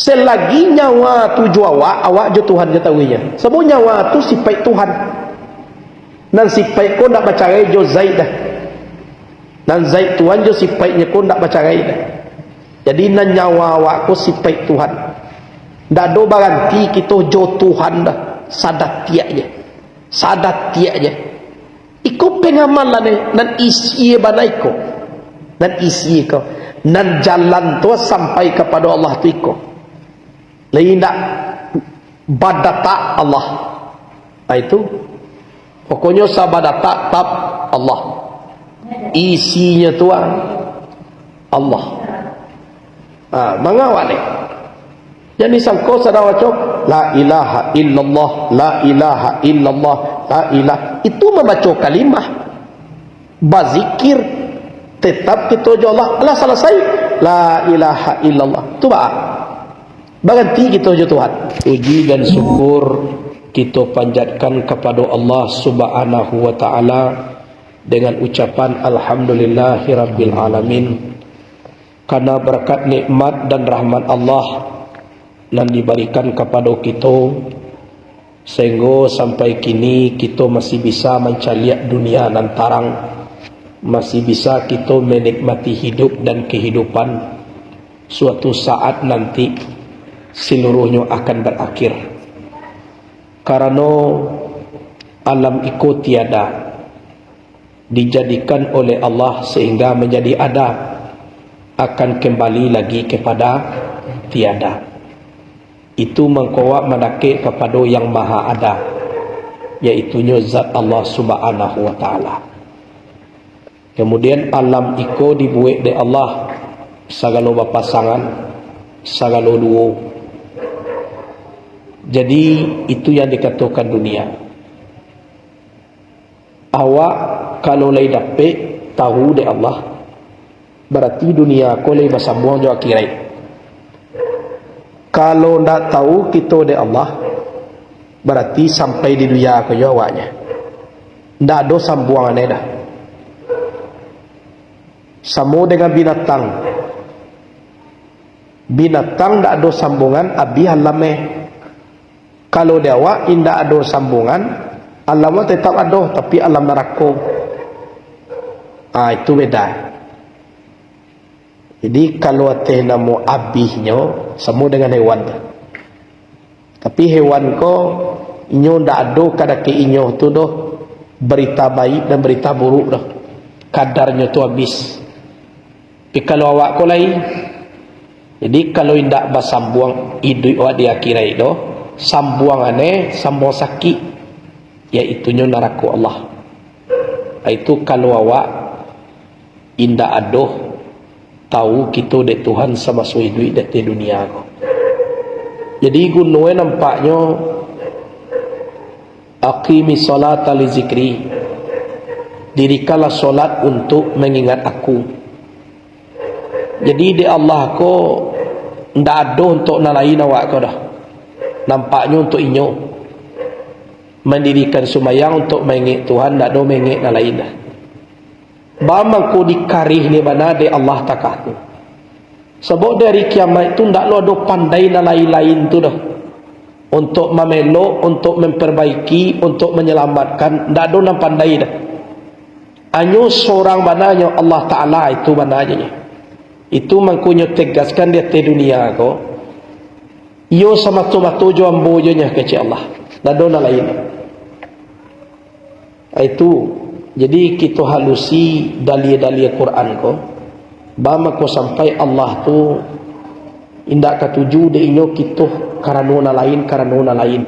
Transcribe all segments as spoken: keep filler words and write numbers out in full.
Selagi nyawa tu jo awak, awak jo Tuhan jo tahu inyo. Sabab nyawa tu sipaik Tuhan. Nan sipaik ko ndak bacarai jo Zaid doh. Nan Zaid Tuhan jo sipaiknyo ko ndak bacarai doh. Jadi nan nyawa awak ko sipaik Tuhan. Ndak ado baranti kito jo Tuhan doh. Sadatiak je. Sadatiak je. Iko pengamalan eh, nan isi bana iko. Nan isi ko. Nan jalan tu sampai kapado Allah tu iko. Lai indak badatak Allah. Nah, itu. Pokoknyo sabadatak tap Allah. Isinyo tu ah, Allah. Ha, mangawak ni. Jan disangko sadang baco, "La ilaha illallah, la ilaha illallah, la ilah." Itu mambaco kalimah. Bazikir. Tetap kito jo Allah. Alah salasai. La ilaha illallah. Tu baa. Baranti kito jo Tuhan. Puji dan syukur kito panjatkan kapado Allah Subhanahu wa Ta'ala dengan ucapan Alhamdulillahirabbil alamin. Karena barakat nikmat dan rahmat Allah nan dibarikan kapado kito, sahinggo sampai kini kito masih bisa mancaliak dunia nan tarang, masih bisa kito menikmati hidup dan kehidupan. Suatu saat nanti, seluruhnyo akan berakhir. Karano alam iko tiada, dijadikan oleh Allah sehingga menjadi ada, akan kembali lagi kepada tiada. Itu mangko awak mandakek kapado Yang Maha Ada, yaitunyo Zat Allah Subhanahu wa Ta'ala. Kemudian, alam iko dibuek dek Allah, sagalo bapasangan, sagalo duo. Jadi, itu yang dikatokan dunia. Awak kalau lai dapek tahu dek Allah, barati dunia ko lai basambuang jo akiraik. Kalau ndak tahu kito dek Allah, barati sampai di dunia ko jo awaknyo. Ndak ado sambuangan e dah. Samo dengan binatang. Binatang ndak ado sambuangan, abih alam e. Kalau di awak indak ado sambungan, alam tetap ado, tapi alam narako. Ah, itu beda. Jadi, kalau ateh namo abihnyo, samo dengan hewan tu. Tapi hewan ko, inyo ndak ado kadake inyo tu doh, berita baik dan berita buruk doh. Kadarnyo tu abih. Tapi kalau awak ko lai, jadi kalau indak basambuang iduik awak di akhirat tu, sambuangan e sambuang sakik, yaitunyo narako Allah. Itu kalau awak indak ado tahu kito dek Tuhan samaso iduik di ateh dunia ko. Jadi guno e nampaknyo, "Aqimis sholata li zikri." Dirikanlah solat untuk mengingat Aku. Jadi, dek Allah ko ndak ado untuak nan lain awak ko doh. Nampaknyo untuak inyo. Mandirikan sumbayang untuak maingek Tuhan, ndak ado maingek nan lain doh. Baa mangko dikarih ni bana dek Allah takah tu. Sabab di ari kiamaik tu ndak lo ado pandai nan lain-lain tu doh. Untuak mamelok, untuak mamparbaiki, untuak manyalamatkan, ndak ado nan pandai doh. Hanyo sorang bana nyo Allah Ta'ala, itu bana je nyo. Itu mangko nyo tegaskan di ateh dunia ko, iyo samato-mato jo ambo je nyo, kecek Allah. Ndak ado nan lain. Itu, jadi kito halusi dalia-dalia Quran ko, baa mangko sampai Allah tu indak katuju dek inyo kito karano nan lain, karano nan lain.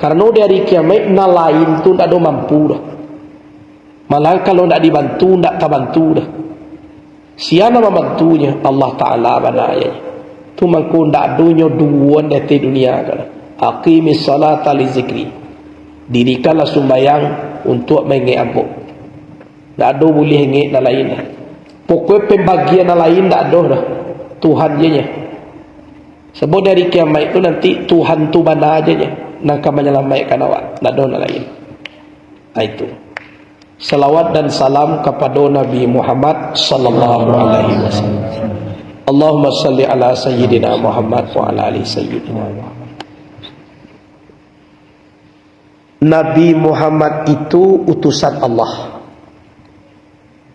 Karano di ari kiamaik nan lain tu ndak ado mampu doh. Malah kalau ndak dibantu, ndak tabantu doh. Sia nan mambantunyo? Allah Ta'ala bana je. Tu mangko ndak adonyo duo di ateh dunia ko. "Aqimis sholata li zikri." Dirikanlah sumbayang untuak maingek Ambo. Ndak ado buliah ingek nan lain doh. Pokoknyo pambagian nan lain ndak ado doh. Tuhan je nyo. Sabab di ari kiamaik tu nanti Tuhan tu bana je nyo nan ka manyalamaikkan awak. Ndak ado nan lain. Ah, itu. Salawat dan salam kapado Nabi Muhammad sallallahu alaihi wasallam. Allahumma salli ala Sayyidina Muhammad wa ala ali Sayyidina Muhammad. Nabi Muhammad itu utusan Allah,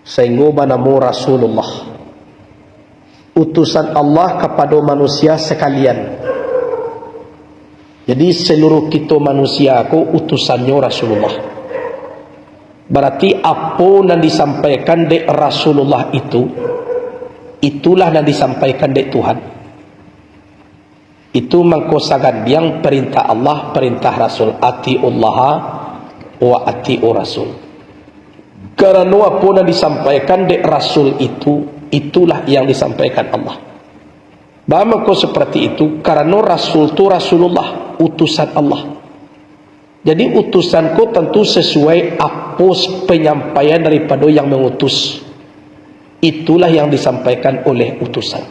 sahinggo banamo Rasulullah. Utusan Allah kapado manusia sakalian. Jadi, saluruh kito manusia ko utusannyo Rasulullah. Barati, apo nan disampaikan dek Rasulullah itu, itulah nan disampaikan dek Tuhan. Itu mangko sagandiang parintah Allah, parintah Rasul, "Atiullaha wa atiur Rasul." Karano apo nan disampaikan dek Rasul itu, itulah yang disampaikan Allah. Baa mangko saparti itu? Karano Rasul tu Rasulullah, utusan Allah. Jadi, utusan ko tantu sasuai apo panyampaian daripado yang mangutus. Itulah yang disampaikan oleh utusan.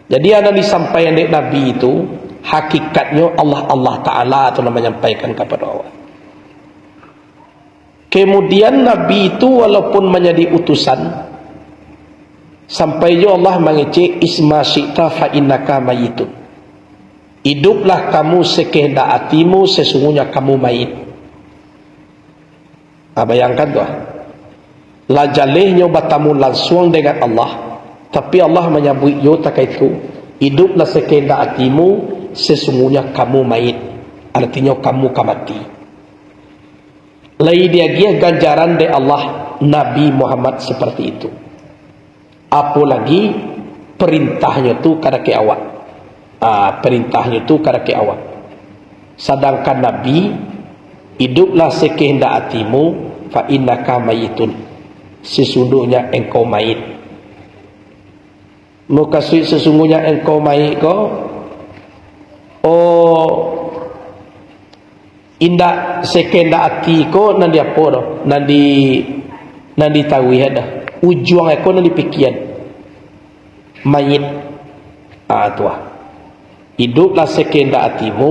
Jadi, nan disampaikan dek Nabi itu, hakikatnyo Allah, Allah Ta'ala tu nan manyampaikan kapado awak. Kemudian, Nabi itu walaupun manjadi utusan, sampai jo Allah mangecek, "Isma syi'ta fa innaka mayitun." "Iduplah kamu sekehendak atimu, sesungguhnya kamu mayit." Ah, bayangkan tu, ah. Lah jalehnyo batamu lansuang dengan Allah, tapi Allah manyabuik jo takah itu, "Iduplah sekehendak atimu, sesungguhnya kamu mayit." Artinyo, kamu ka mati. Lai diagiah ganjaran dek Allah Nabi Muhammad saparti itu. Apo lagi, parintahnyo tu kadakek awak. Ah, parintahnyo tu kadakek awak. Sadangkan Nabi, "Iduplah sekehendak atimu, fa innaka mayitun." Sesungguhnya engkau mayit. Mukasuik sesungguhnya engkau mayit ko, oh, indak sekehendak ati ko nan di apo doh, nan di, nan ditaruih doh. Ujuang ko nan dipikian. Mayit. Ah, tu ah. "Iduplah sekehendak atimu,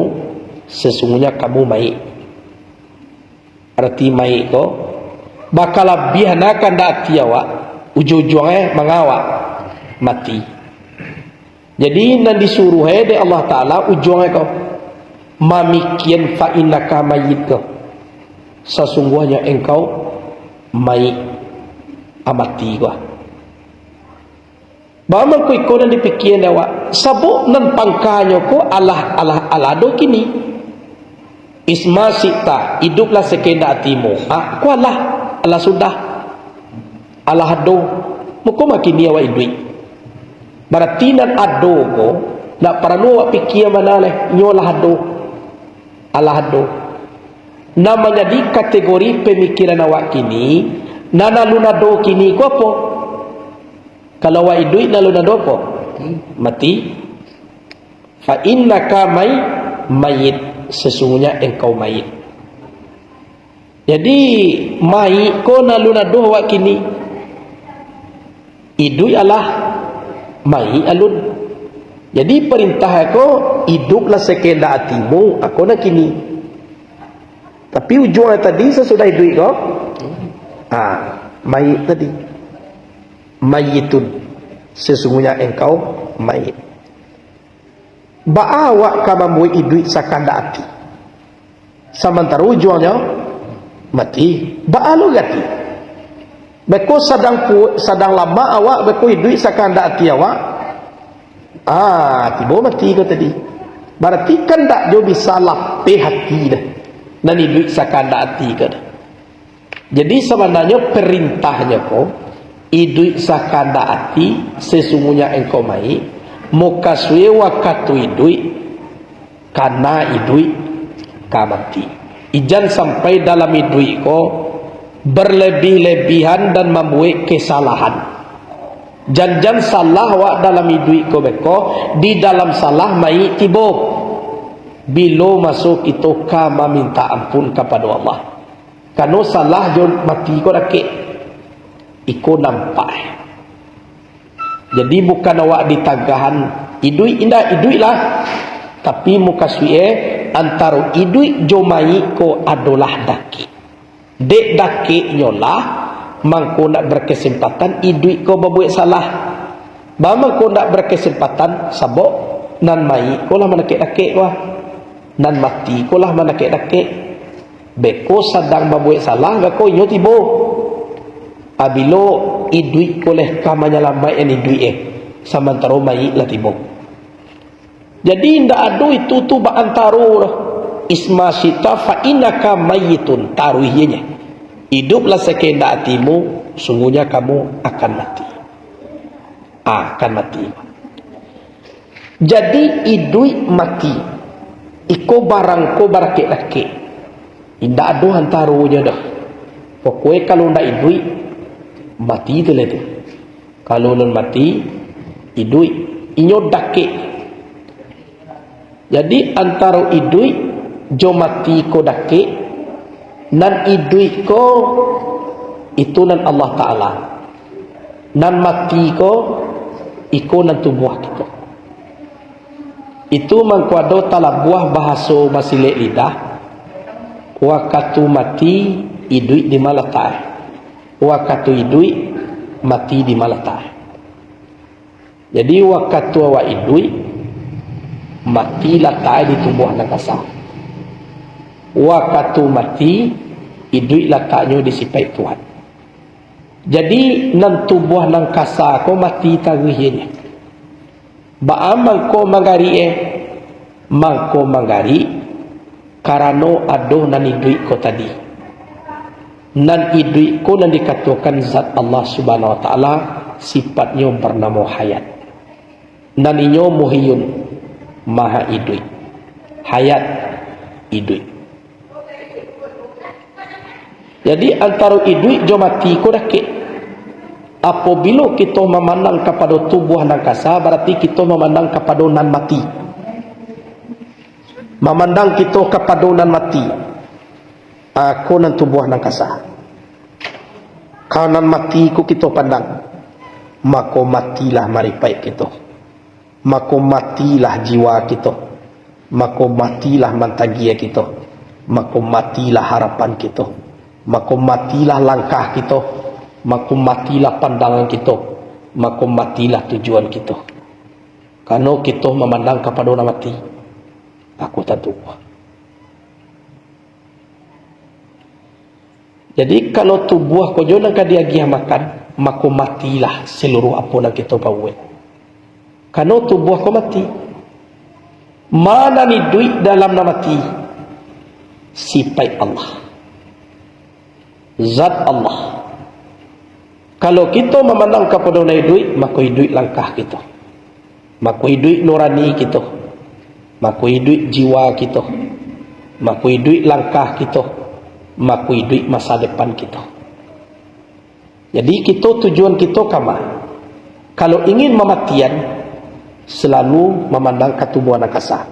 sesungguhnya kamu mayit." Arti mayik ko, bakalabiah na kandak ati awak, ujuang-ujuangnyo manga awak? Mati. Jadi, nan disuruah dek Allah Ta'ala ujuangnyo ko, mamikian fa innaka mayit ko. Sasungguahnyo engkau mayik, a, mati ko. Baa mangko iko nan dipikia dek awak? Sabab nan pangkanyo ko alah, alah, alah ado kini. Isma syi'ta, iduplah sakandak atimu. Ah, ko alah, alah sudah. Alah ado. Mangko ma kini awak iduik. Barati nan ado ko, ndak paralu awak pikia bana lai. Nyo lah ado. Alah ado. Nan manjadi kategori pamikiran awak kini, nan alun ado kini ko apo? Kalau awak iduik, nan alun ado apo? Mati. Fa innaka may-, mayit, sasungguahnyo engkau mayit. Jadi, mayik ko nan alun ado awak kini. Iduik alah, mayik alun. Jadi, parintah ko, iduplah sakandak atimu, a ko nan kini. Tapi ujuang tadi sasudah iduik ko, ah, mayik tadi. Mayitun, sasungguahnyo engkau mayik. Baa awak ka mambuek iduik sakandak ati, samantaro ujuangnyo mati? Baa lo gati? Beko sadang pu-, sadang lamak awak, beko iduik sakandak ati awak, ah, tibo mati ko tadi. Barati kan ndak jo bisa lapeh ati doh, nan iduik sakandak ati ko doh. Jadi, sabananyo parintahnyo ko, iduik sakandak ati, sasungguahnyo engkau mayik, mukasuik wakatu iduik, kana iduik ka mati. Jan sampai dalam iduik ko, balabih-labihan dan mambuek kasalahan. Jan-jan salah awak dalam iduik ko beko, di dalam salah mayik tibo. Bilo maso kito ka mamintak ampun kapado Allah? Karano salah jo mati ko dakek. Iko nampak. Jadi, bukan awak ditagahan iduik, indak, iduiklah. Tapi, mukasuik e, antaro iduik jo mayik ko adolah dakek. Dek dakeknyo lah, mangko ndak bakasempatan iduik ko babuek salah. Baa mangko ndak berkesempatan, sabab nan mayik ko lah mandakek-dakek, wah. Nan mati ko lah mandakek-dakek. Beko sadang babuek salah, beko inyo tibo. Abilo iduik ko leh ka manyalamaik an iduik, eh, samantaro mayik lah tibo. Jadi, indak ado itu tu baantaro doh. Isma syi'ta fa innaka mayyitun, taruih iye. Iduplah sakehendak atimu, sungguhnya kamu akan mati. Ah, akan mati. Jadi, iduik mati, iko barang ko barakek-rakek. Indak ado antaronyo doh. Pokoknyo, kalau ndak iduik, mati tu lah tu. Kalau nan mati, iduik, inyo dakek. Jadi, antaro iduik jo mati ko dakek, nan iduik ko, itu nan Allah Ta'ala. Nan mati ko, iko nan tubuah kito. Itu mangko ado talabuah bahaso basilek lidah, wakatu mati, iduik di ma latak e. Wakatu iduik, mati di ma latak e. Jadi, wakatu awak iduik, mati latak e di tubuah nan kasa. Wakatu mati, iduik lataknyo di sipaik Tuhan. Jadi, nan tubuah nan kasa ko mati taruih iye. Baa mangko manggarik, eh? Mangko manggarik, karano ado nan iduik ko tadi. Nan iduik ko nan dikatokan Zat Allah Subhanahu wa Ta'ala, sifatnyo banamo hayat. Nan inyo Muhyiyun, Maha Iduik. Hayat, iduik. Jadi, antaro iduik jo mati ko dakek. Apobilo kito mamandang kapado tubuah nan kasa, barati kito mamandang kapado nan mati. Mamandang kito kapado nan mati, a, ko nan tubuah nan kasa. Ka nan mati ko kito pandang, mako matilah maripaik kito. Mako matilah jiwa kito, mako matilah mantagia kito, mako matilah harapan kito, mako matilah langkah kito, mako matilah pandangan kito, mako matilah tujuan kito. Karano kito mamandang kapado nan mati, mako tantu. Jadi, kalau tubuah ko jo nan ka diagiah makan, mako matilah saluruah apo nan kito pabuek. Karano tubuah ko mati. Ma nan iduik dalam nan mati? Sipaik Allah. Zat Allah. Kalau kito mamandang kapado nan iduik, mako iduik langkah kito. Mako iduik nurani kito, mako iduik jiwa kito, mako iduik langkah kito, mako iduik masa depan kito. Jadi, kito tujuan kito ka ma? Kalau ingin mamatian, salalu mamandang ka tubuah nan kasa.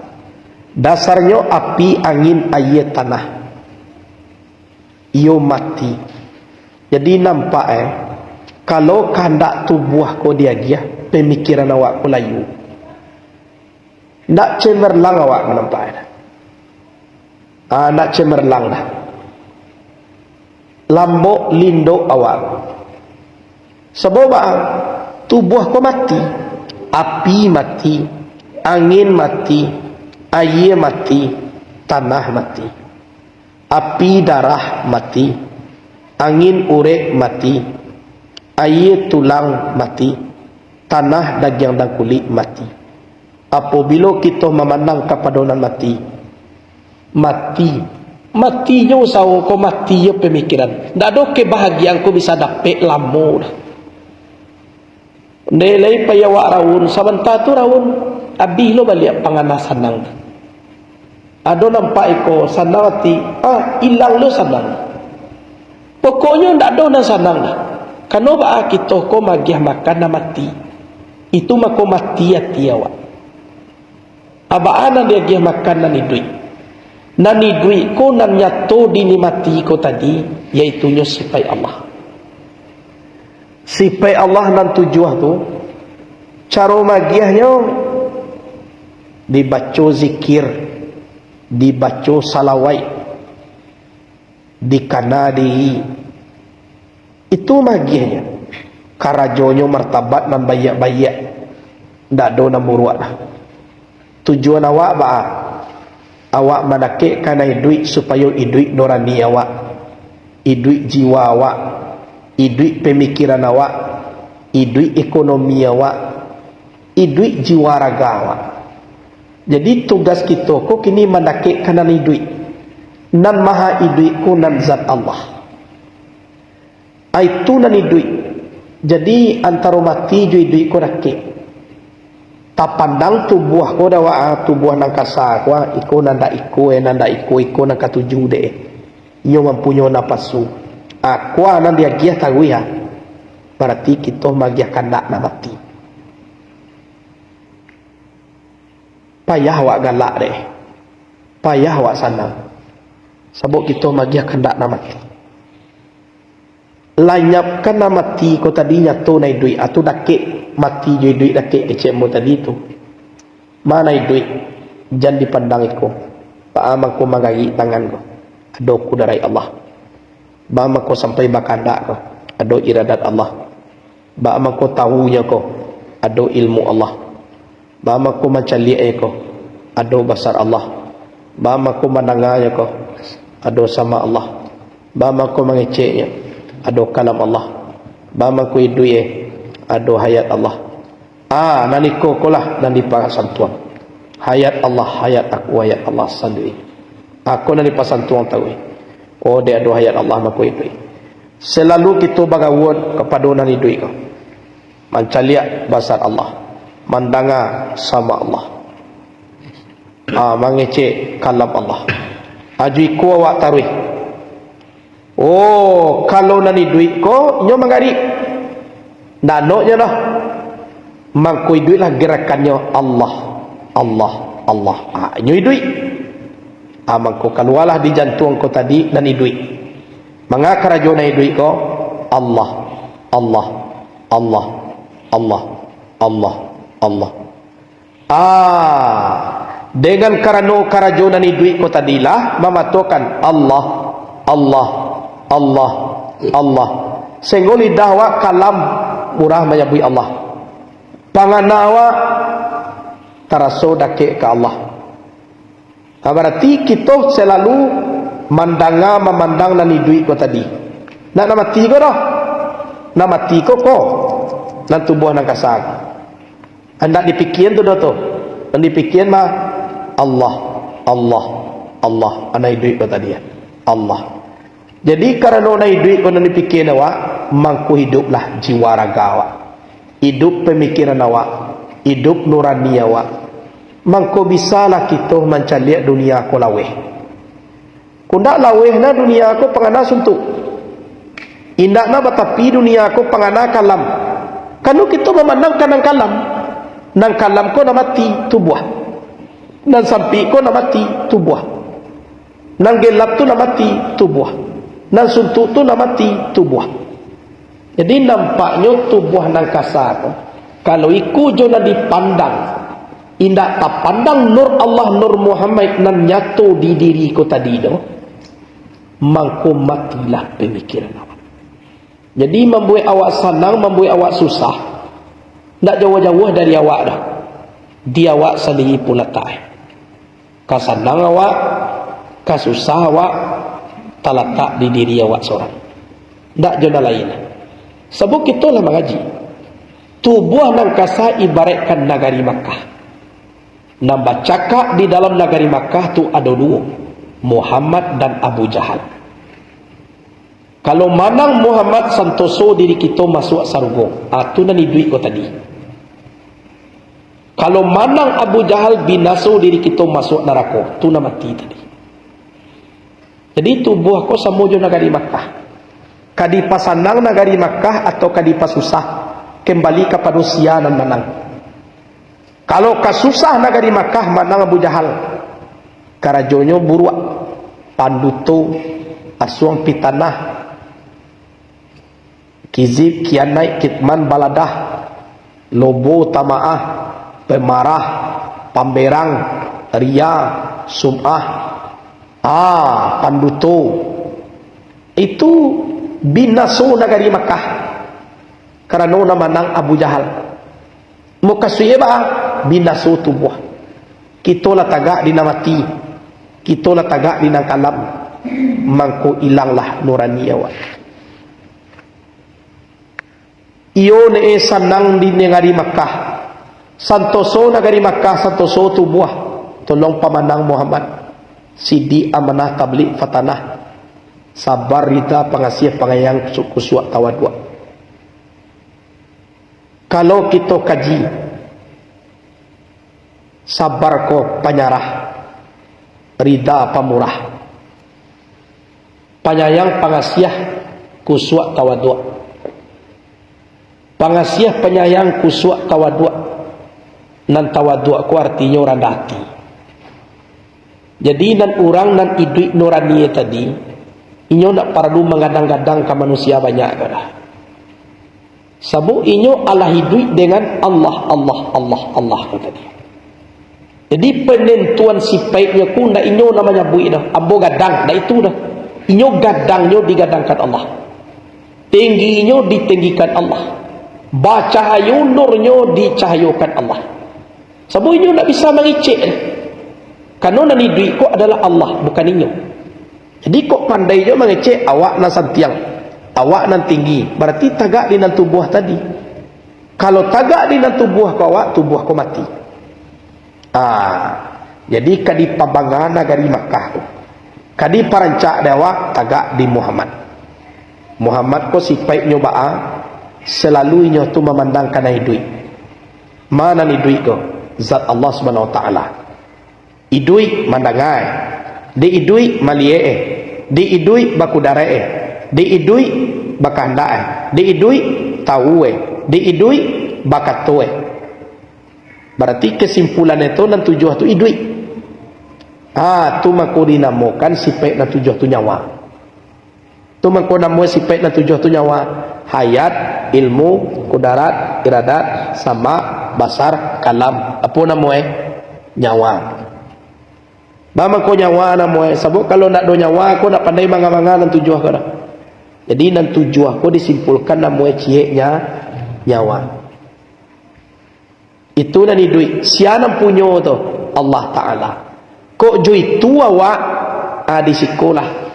Dasarnyo api, angin, aia, tanah. Iyo mati. Jadi nampak, eh, kalau kandak tubuah ko diagiah, pamikiran awak ko layu. Ndak cemerlang awak ko nampak, eh. Ah, ndak cemerlang dah. Lambok lindok awak. Sabab baa? Tubuah ko mati. Api mati, angin mati, aia mati, tanah mati. Api darah mati, angin urek mati, aia tulang mati, tanah dagiang dan kulik mati. Apobilo kito mamandang kapado nan mati, mati, mati jo usaho ko, mati jo pamikiran. Ndak ado kebahagiaan ko bisa dapek lamo doh. Ndeh lai pai awak raun, sabanta tu raun, abih lo baliak pangana sanang tu. Ado nampak iko sanang ati, ah, ilang lo sanang. Pokoknyo ndak ado nan sanang lah. Kano baa kito ko magiah makan nan mati. Itu mako mati ati awak. A baa nan diagiah makan nan iduik? Nan iduik ko nan nyato dinikmati ko tadi, yaitunyo sipaik Allah. Sipaik Allah nan tujuah tu, caro magiahnyo, dibaco zikir, dibaco salawaik, dikana diri. Itu magiahnyo. Karajonyo martabat nan baiak-baiak. Ndak ado nan buruak lah. Tujuan awak baa? Awak mandakekkan iduik supayo iduik nurani awak, iduik jiwa awak, iduik pamikiran awak, iduik ekonomi awak, iduik jiwa raga awak. Jadi, tugas kito ko kini mandakekkan nan iduik. Nan maha iduik ko nan zat Allah. Itu nan iduik. Jadi, antaro mati jo iduik ko dakek. Tapandang tubuah ko dah, wak, ah, tubuah nan kasa ko, ah, iko nan dak iko, eh, nan dak iko, iko nan katuju dek, eh. Inyo mampunyo napasu. Ah, ko, ah, nan diagiah taruih, ah. Barati kito maagiah kandak nak mati. Payah awak galak dek. Payah awak sanang. Sabab kito maagiah kandak nak mati. Lanyapkan nan mati ko tadi, nyato nan iduik. Ah, tu dakek, mati jo iduik dakek kecek ambo tadi tu. Ma nan iduik, jan dipandang iko. Baa mangko manggarik tangan ko, ado kudaraik Allah. Baa mangko sampai bakandak ko, ado iradat Allah. Baa mangko tawunyo ko, ado ilmu Allah. Baa mangko mancaliaknyo ko, ado basar Allah. Baa mangko mandanganyo ko, ado sama Allah. Baa mangko mangeceknyo, ado kalam Allah. Baa mangko iduik, ado hayat Allah. Ah, nan iko ko lah nan dipasantuang. Hayat Allah, hayat aku, hayat Allah sanduik. Ako nan dipasantuang taruih. Oh, dek ado hayat Allah mangko iduik. Salalu kito bagaua kapado nan iduik ko. Mancaliak basar Allah, mandanga sama Allah, ah, mangecek kalam Allah. Aju iko awak taruih. Oh, kalau nan iduik ko, inyo manggarik. Ndak anoknyo dah. Mangko iduiklah gerakannyo Allah, Allah, Allah. Ah, inyo iduik. Ah, mangko kalualah di jantuang ko tadi nan iduik. Manga karajo nan iduik ko? Allah, Allah, Allah, Allah, Allah, Allah. Ah, dengan karano karajo nan iduik ko tadilah mamatuahkan Allah, Allah, Allah, Allah. Sahinggo lidah awak kalam murah manyabuik Allah. Pangana awak taraso dakek ka Allah. Ha, barati kito salalu mandanga, mamandang nan iduik ko tadi. Ndak nan mati ko doh. Nan mati ko, ko. Nan tubuah nan kasa ko. Ndak dipikian tu doh tu. Nan dipikian mah Allah, Allah, Allah. Nan iduik ko tadi, ya. Allah. Jadi, karano nan iduik ko nan dipikian awak, mangko hiduplah jiwa raga awak. Iduik pamikiran awak, iduik nurani awak. Mangko bisalah kito mancaliak dunia ko laweh. Ko ndak laweh na dunia ko pangana suntuak. Indak na batapi dunia ko pangana kalam. Kano kito mamandang ka nan kalam. Nan kalam ko nan mati, tubuah. Nan sampik ko nan mati, tubuah. Nan gelap tu nan mati, tubuah. Nan suntuak tu nan mati, tubuah. Jadi, nampaknyo tubuah nan kasa ko, kalau iko jo nan dipandang, indak tapandang Nur Allah, Nur Muhammad nan nyato di diri ko tadi doh, mangko matilah pamikiran awak. Jadi, mambuek awak sanang, mambuek awak susah, ndak jauah-jauah dari awak doh. Di awak sandiri pun latak. Kasanang awak, kasusah awak, talatak di diri awak sorang. Ndak jo nan lain. Sabab kito lah mangaji. Tubuah nan kasa ibaraikkan nagari Makkah. Nan bacakak di dalam nagari Makkah tu ado duo, Muhammad dan Abu Jahal. Kalau manang Muhammad, santoso diri kito masuak sarugo. Ah, tu nan iduik ko tadi. Kalau manang Abu Jahal, binaso diri kito masuak narako. Tu nan mati tadi. Jadi, tubuah ko samo jo nagari Makkah. Ka dipasanang nagari Makkah atau ka dipasusah, kembali kapado sia nan manang. Kalau ka susah nagari Makkah, manang Abu Jahal. Karajonyo buruak, panduto, asuang pitanah, kizib, kianaik, kitman, baladah, lobo, tamaah, pamarah, pamberang, ria, sum'ah, ah, panduto. Itu binaso nagari Makkah, karano nan manang Abu Jahal. Mukasuiknyo baa? Binaso tubuah. Kito lah tagak di nan mati. Kito lah tagak di nan kalam. Mangko ilanglah nurani awak. Iyo ne sanang di nagari Makkah. Santoso nagari Makkah, santoso tubuah. Tolong pamanang Muhammad. Sidik, amanah, tablik, fatanah. Sabar, rida, pangasiah, pangayang, kusuak, tawaduak. Kalau kito kaji, sabar ko panyarah, rida pamurah, panyayang pangasiah, kusuak tawaduak. Pangasiah panyayang, kusuak tawaduak. Nan tawaduak ko artinyo randah ati. Jadi, nan urang nan iduik nurani tadi, inyo ndak paralu manggadang-gadang ka manusia banyak ko doh. Sabab inyo alah iduik dengan Allah, Allah, Allah, Allah ko tadi. Jadi, panantuan sipaiknyo ko ndak inyo nan manyabuik doh, ambo gadang, ndak itu doh. Inyo gadangnyo digadangkan Allah. Tingginyo ditenggikan Allah. Bacahayo nurnyo dicahayokan Allah. Sabab inyo ndak bisa mangecek doh. Karano nan iduik ko adalah Allah, bukan inyo. Jadi, kok pandai jo mangecek, awak nan santiang, awak nan tinggi, barati tagak di nan tubuah tadi. Kalau tagak di nan tubuah ko awak, tubuah ko mati. Ah, jadi ka dipabangga nagari Makkah tu. Ka diparancak dek awak, tagak di Muhammad. Muhammad ko sipaiknyo baa, salalu inyo tu mamandang ka nan iduik. Ma nan iduik ko? Zat Allah Subhanahu Wa Taala. Iduik mandanga, di iduik maliek, di iduik bakudaraik, di iduik bakahandak, di iduik tau, di iduik bakato. Barati kasimpulannyo tu nan tujuah tu iduik. Ha, tu mako dinamokan sipaik nan tujuah tu nyawa. Tu mangko namo sipaik nan tujuah tu nyawa. Hayat, ilmu, kudarat, iradat, sama, basar, kalam. Apo namo eh? Nyawa. Ba mangko nyawa namo eh? Sabab kalau ndak ado nyawa, ko ndak pandai manga-manga nan tujuah ko doh. Jadi nan tujuah ko disimpulkan namo eh cieknya nyawa. Itu nan iduik. Sia nan punyo tu? Allah Ta'ala. Kok jo itu awak, ah, di sikolah.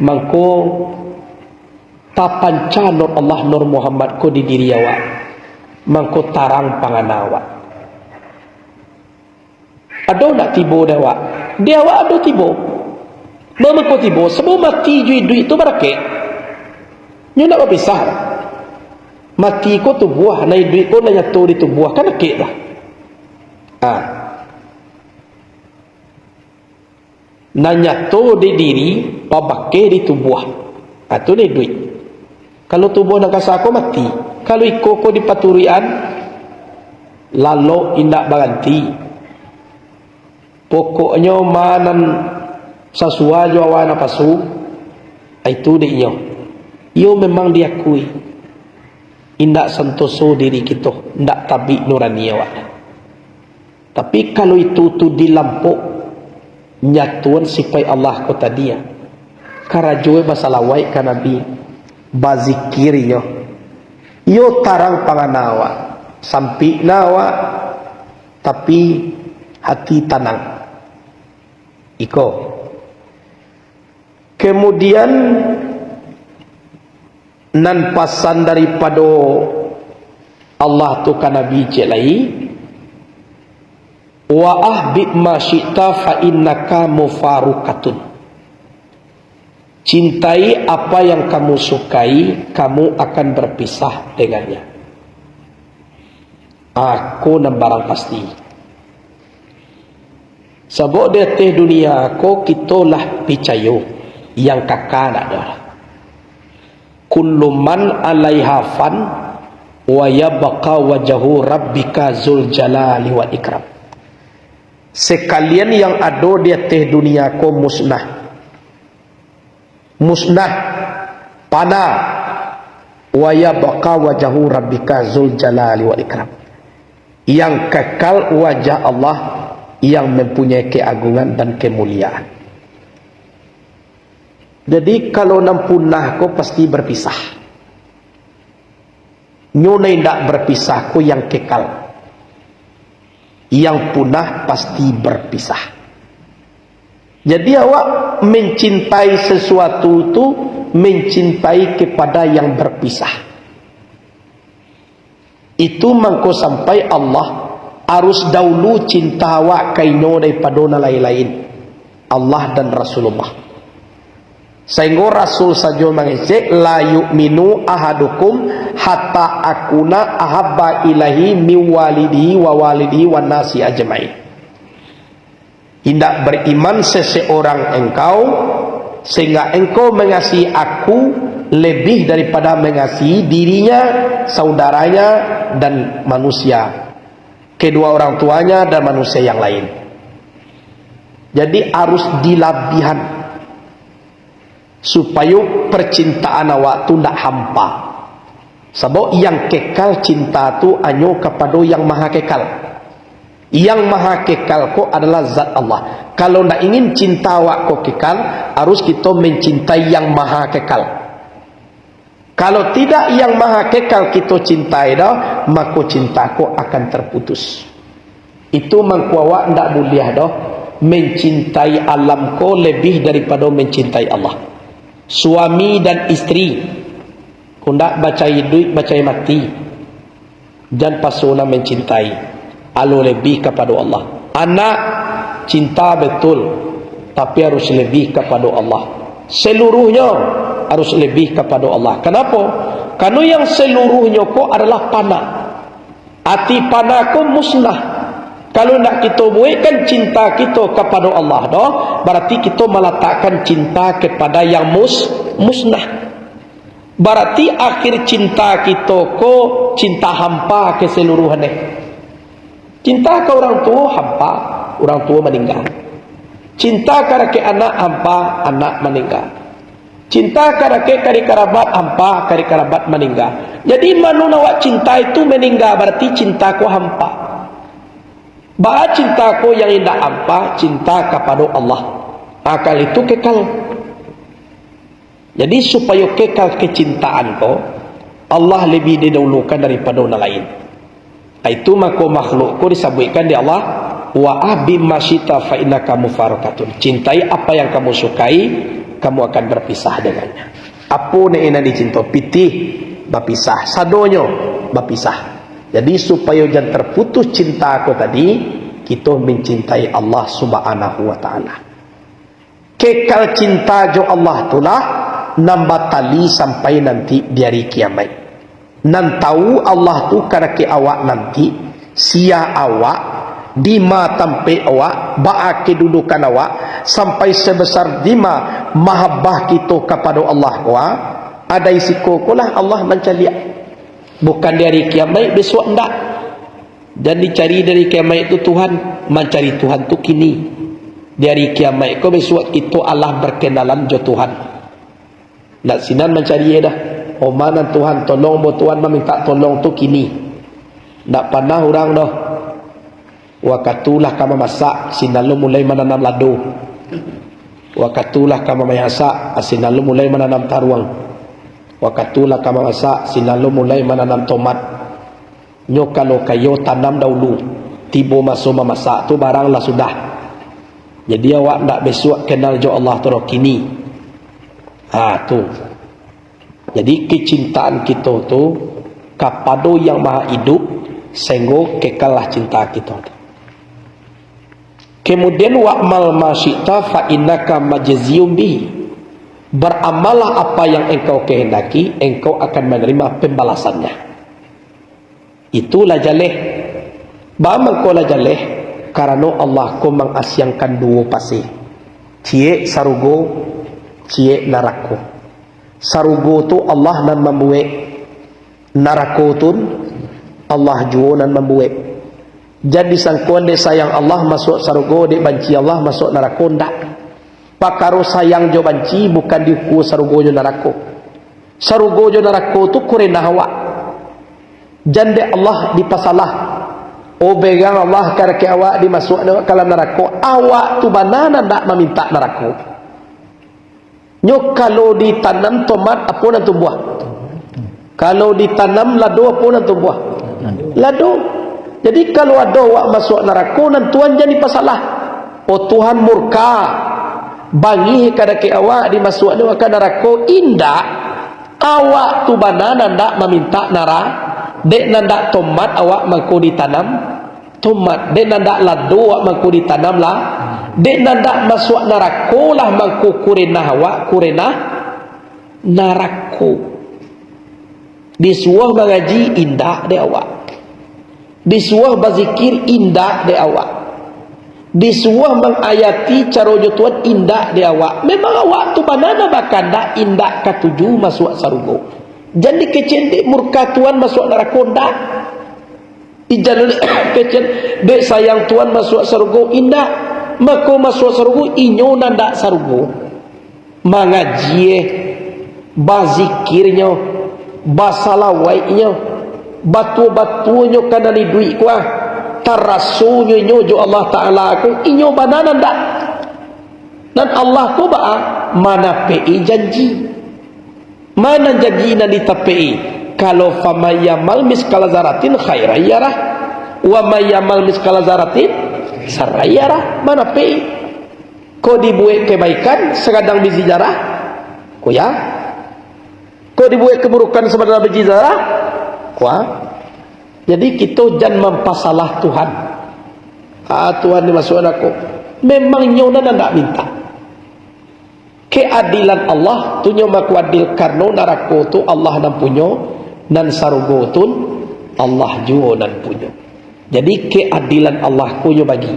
Mangko tapanca Nur Allah, Nur Muhammad ko di diri awak. Mangko tarang pangana awak. Ado ndak tibo di awak? Di awak ado tibo. Mangko tibo, sabab mati jo iduik tu barakek. Nyo ndak bapisah. Mati ko tubuah, nan iduik ko nan nyato di tubuah, kan rakek lah. Ah. Nan nyato di diri, babakeh di tubuah. Ah, tu nan iduik. Kalau tubuah nan kasa ko mati. Kalau iko ko dipaturuikan, lalok indak baranti. Pokoknyo ma nan sasua jo awa napasu, itu dek inyo. Iyo memang diakui. Indak santoso diri kito, indak tabik nurani awak. Tapi kalau itu tu dilampok, nyatoan sipaik Allah ko tadi, ah. Karajo basalawaik ka Nabi, bazikir inyo. Iyo tarang pangana awak, sampik na awak, tapi hati tanang. Iko. Kemudian, nan pasan daripado Allah tu ka Nabi ciek lai, "Wa ahbib ma syi'ta fa innaka mufarukatun." Cintai apa yang kamu sukai, kamu akan berpisah dengannya. Ako nan barang pasti. Sabab di ateh dunia ko kito lah picayo, yang kaka ndak ado. Kullu man alaiha fan, wa yabqa wajhu rabbika zul jalali wal ikram. Sekalian yang ado di ateh dunia ko musnah. Musnah, pana. Wa yabqa wajhu rabbika zul jalali wal ikram. Yang kekal wajah Allah yang mempunyai keagungan dan kemuliaan. Jadi, kalau nan punah ko pasti berpisah. Nyo nan indak berpisah ko yang kekal. Yang punah pasti berpisah. Jadi, awak mencintai sesuatu tu, mencintai kepada yang berpisah. Itu mangko sampai Allah arus daulu cinta awak ka inyo daripado nan lain-lain, Allah dan Rasulullah. Sainggo Rasul sajo mangecek, "La yu'minu ahadukum hatta akuna ahabba ilaihi min walidihi wa walidihi wan nasi ajmain." Indak beriman seseorang engkau, sehingga engkau mengasihi aku lebih daripada mengasihi dirinya, saudaranya, dan manusia, kedua orang tuanya, dan manusia yang lain. Jadi, harus dilabihan, supayo percintaan awak tu ndak hampa. Sabab yang kekal cinta tu hanyo kapado Yang Maha Kekal. Yang Maha Kekal ko adalah zat Allah. Kalau ndak ingin cinta awak ko kekal, harus kito mencintai Yang Maha Kekal. Kalau tidak Yang Maha Kekal kito cintai doh, mako cinta ko akan terputus. Itu mangko awak ndak buliah doh mencintai alam ko lebih daripado mencintai Allah. Suami dan isteri, ko ndak bacari iduik, bacari mati. Jan paso nan mencintai, alo lebih kapado Allah. Anak, cinta betul, tapi harus lebih kapado Allah. Seluruhnyo harus lebih kapado Allah. Kanapo? Karano yang seluruhnyo ko adalah pana. Ati pana ko musnah. Kalau ndak kito buekkan cinta kito kapado Allah doh, bararti kito malatakkan cinta kepada yang mus-, musnah. Bararti akhir cinta kito ko cinta hampa keseluruhan, eh. Cinta ka urang tuo hampa, urang tuo maningga. Cinta ka rakek anak hampa, anak maningga. Cinta ka rakek kari karabat hampa, kari karabat maningga. Jadi, mano nan awak cintai tu maningga, bararti cinta ko hampa. Baa cinta ko yang indak hampa? Cinta kapado Allah. Akal itu kekal. Jadi, supayo kekal kecintaan ko, Allah lebih didahulukan daripado nan lain. Itu mako makhluk ko disabuikkan di Allah, "Wa ahbib ma syi'ta fa innaka mufaraqatun." Cintai apa yang kamu sukai, kamu akan berpisah dengannya. Apo nan indak dicinto? Pitih, bapisah. Sadonyo, bapisah. Jadi, supayo jan terputus cinta ko tadi, kito mencintai Allah Subhanahu wa Ta'ala. Kekal cinta jo Allah tu lah nan batali sampai nanti di ari kiamaik. Nan tahu Allah tu ka rakek awak nanti, sia awak, dima tampek awak, baa kedudukan awak, sampai sebesar dima mahabbah kito kapado Allah ko, ah, adai siko ko lah Allah mancaliak. Bukan di ari kiamaik, bisuak ndak. Jan dicari di ari kiamaik tu Tuhan, mancari Tuhan tu kini. Di ari kiamaik ko bisuak kito alah berkenalan jo Tuhan. Ndak sinan mancari dah. Oma nan Tuhan tolong, bo Tuhan mamintak tolong tu kini. Ndak panah urang doh. Wakatu lah ka mamasak, sinan lo mulai mananam lado. Wakatu lah ka mamasak, sinan lo mulai mananam taruang. Wakatu lah ka mamasak, sinan lo mulai mananam tomat. Nyo kalau kayo tanam dahulu, tibo maso mamasak tu barang lah sudah. Jadi awak ndak bisuak kenal jo Allah tu doh kini. Ha, tu. Jadi kecintaan kito tu kapado Yang Maha Iduik, sahinggo kekallah cinta kito tu. Kemudian, "Wa'mal ma syi'ta fa innaka majziyun bihi." Beramallah apa yang engkau kehendaki, engkau akan menerima pembalasannya. Itu lah jaleh. Baa mangko lah jaleh? Karano Allah ko mangasiangkan duo paseh. Ciek sarugo, ciek narako. Sarugo tu Allah nan mambuek, narako tu Allah juo nan mambuek. Jan disangko dek sayang Allah masuak sarugo, dek banci Allah masuak narako, ndak. Pakaro sayang jo banci bukan diukua sarugo jo narako. Sarugo jo narako tu kurenah awak. Jan dek Allah dipasalah. Oh, berang Allah ka rakek awak dimasuak ka dalam narako. Awak tu bana nan ndak mamintak narako. Nyo kalau ditanam tomat, apo nan tumbuah? Kalau ditanam lado, apo nan tumbuah? Lado. Jadi, kalau ado awak masuak narako, nan Tuhan jan dipasalah. Oh, Tuhan murka, bangih kadake awak dimasuaknyo ka narako, indak. Awak tu bana nan dak mamintak nara-, dek nan dak tomat awak mangko ditanam tomat, dek nan dak lado awak mangko ditanam lah, dek nan dak masuak narako lah mangko kurenah awak, kurenah narako. Disuruah mangaji, indak dek awak. Disuruah bazikir, indak dek awak. Disuruah mangayati caro jo Tuhan, indak dek awak. Memang awak tu bana nan bakandak, indak katuju masuak sarugo. Jan dikecek dek murka Tuhan masuak narako, ndak. Ijan kecek dek sayang Tuhan masuak sarugo, indak. Mako masuak sarugo, inyo nan dak sarugo. Mangaji, eh, bazikirnyo, basalawaiknyo, batua-batuanyo ka nan iduik ko, ah. Tarasonyo inyo jo Allah Ta'ala ko, inyo bana nan dak. Nan Allah ko baa? Manapek-i janji. Mana janji nan ditapek-i? Kalau faman ya'mal miskala zarratin khairan yarah, wa man ya'mal miskala zarratin syarran yarah. Manapek-i. Ko dibuek kebaikan sagadang biji zarah, ko ya. Ko dibuek keburukan sagadang biji zarah, ko ya. Jadi, kito jan mampasalah Tuhan. Ah, Tuhan dimasuak narako. Memang nyo nan ndak mintak. Keadilan Allah tu nyo mako adil, karano narako tu Allah nan punyo, nan sarugo tu Allah juo nan punyo. Jadi, keadilan Allah ko nyo bagi.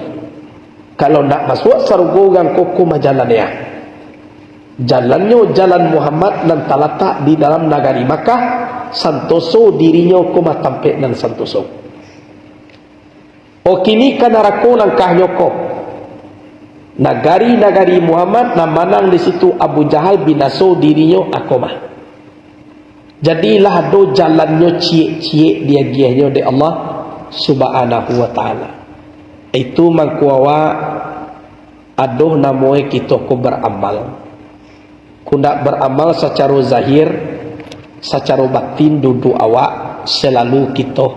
Kalau nak masuak sarugo, urang ko, ko mah jalannyo. Jalannyo jalan Muhammad nan talatak di dalam nagari Makkah, santoso dirinyo, ko mah tampek nan santoso. Oh, kini ka narako langkahnyo ko. Nagari-nagari Muhammad nan manang di situ Abu Jahal, binaso dirinyo, ako mah. Jadi lah ado jalannyo ciek-ciek diagiahnyo dek Allah Subhanahu wa Ta'ala. Itu mangko awak ado namoe kito ko baramal. Ko ndak baramal sacaro zahir, sacaro batin duduak awak, salalu kito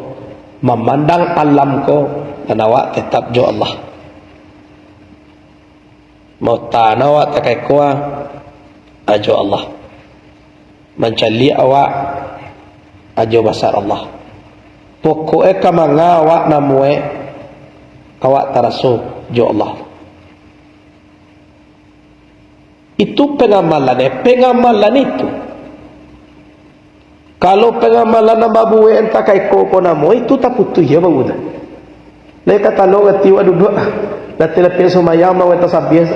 mamandang alam ko, nan awak tetap jo Allah. Mautan awak takaiko, ah, jo Allah. Mancaliak awak, ah, jo basar Allah. Pokok e ka manga awak namoe, awak taraso jo Allah. Itu pengamalan, eh, pengamalan itu. Kalau pengamalan nan babuek entah ka iko ko namo, itu taputuih yo baru tu. Lai ka talo rati wak duduak. Rati lapeh sumayang mah wak tasabiah.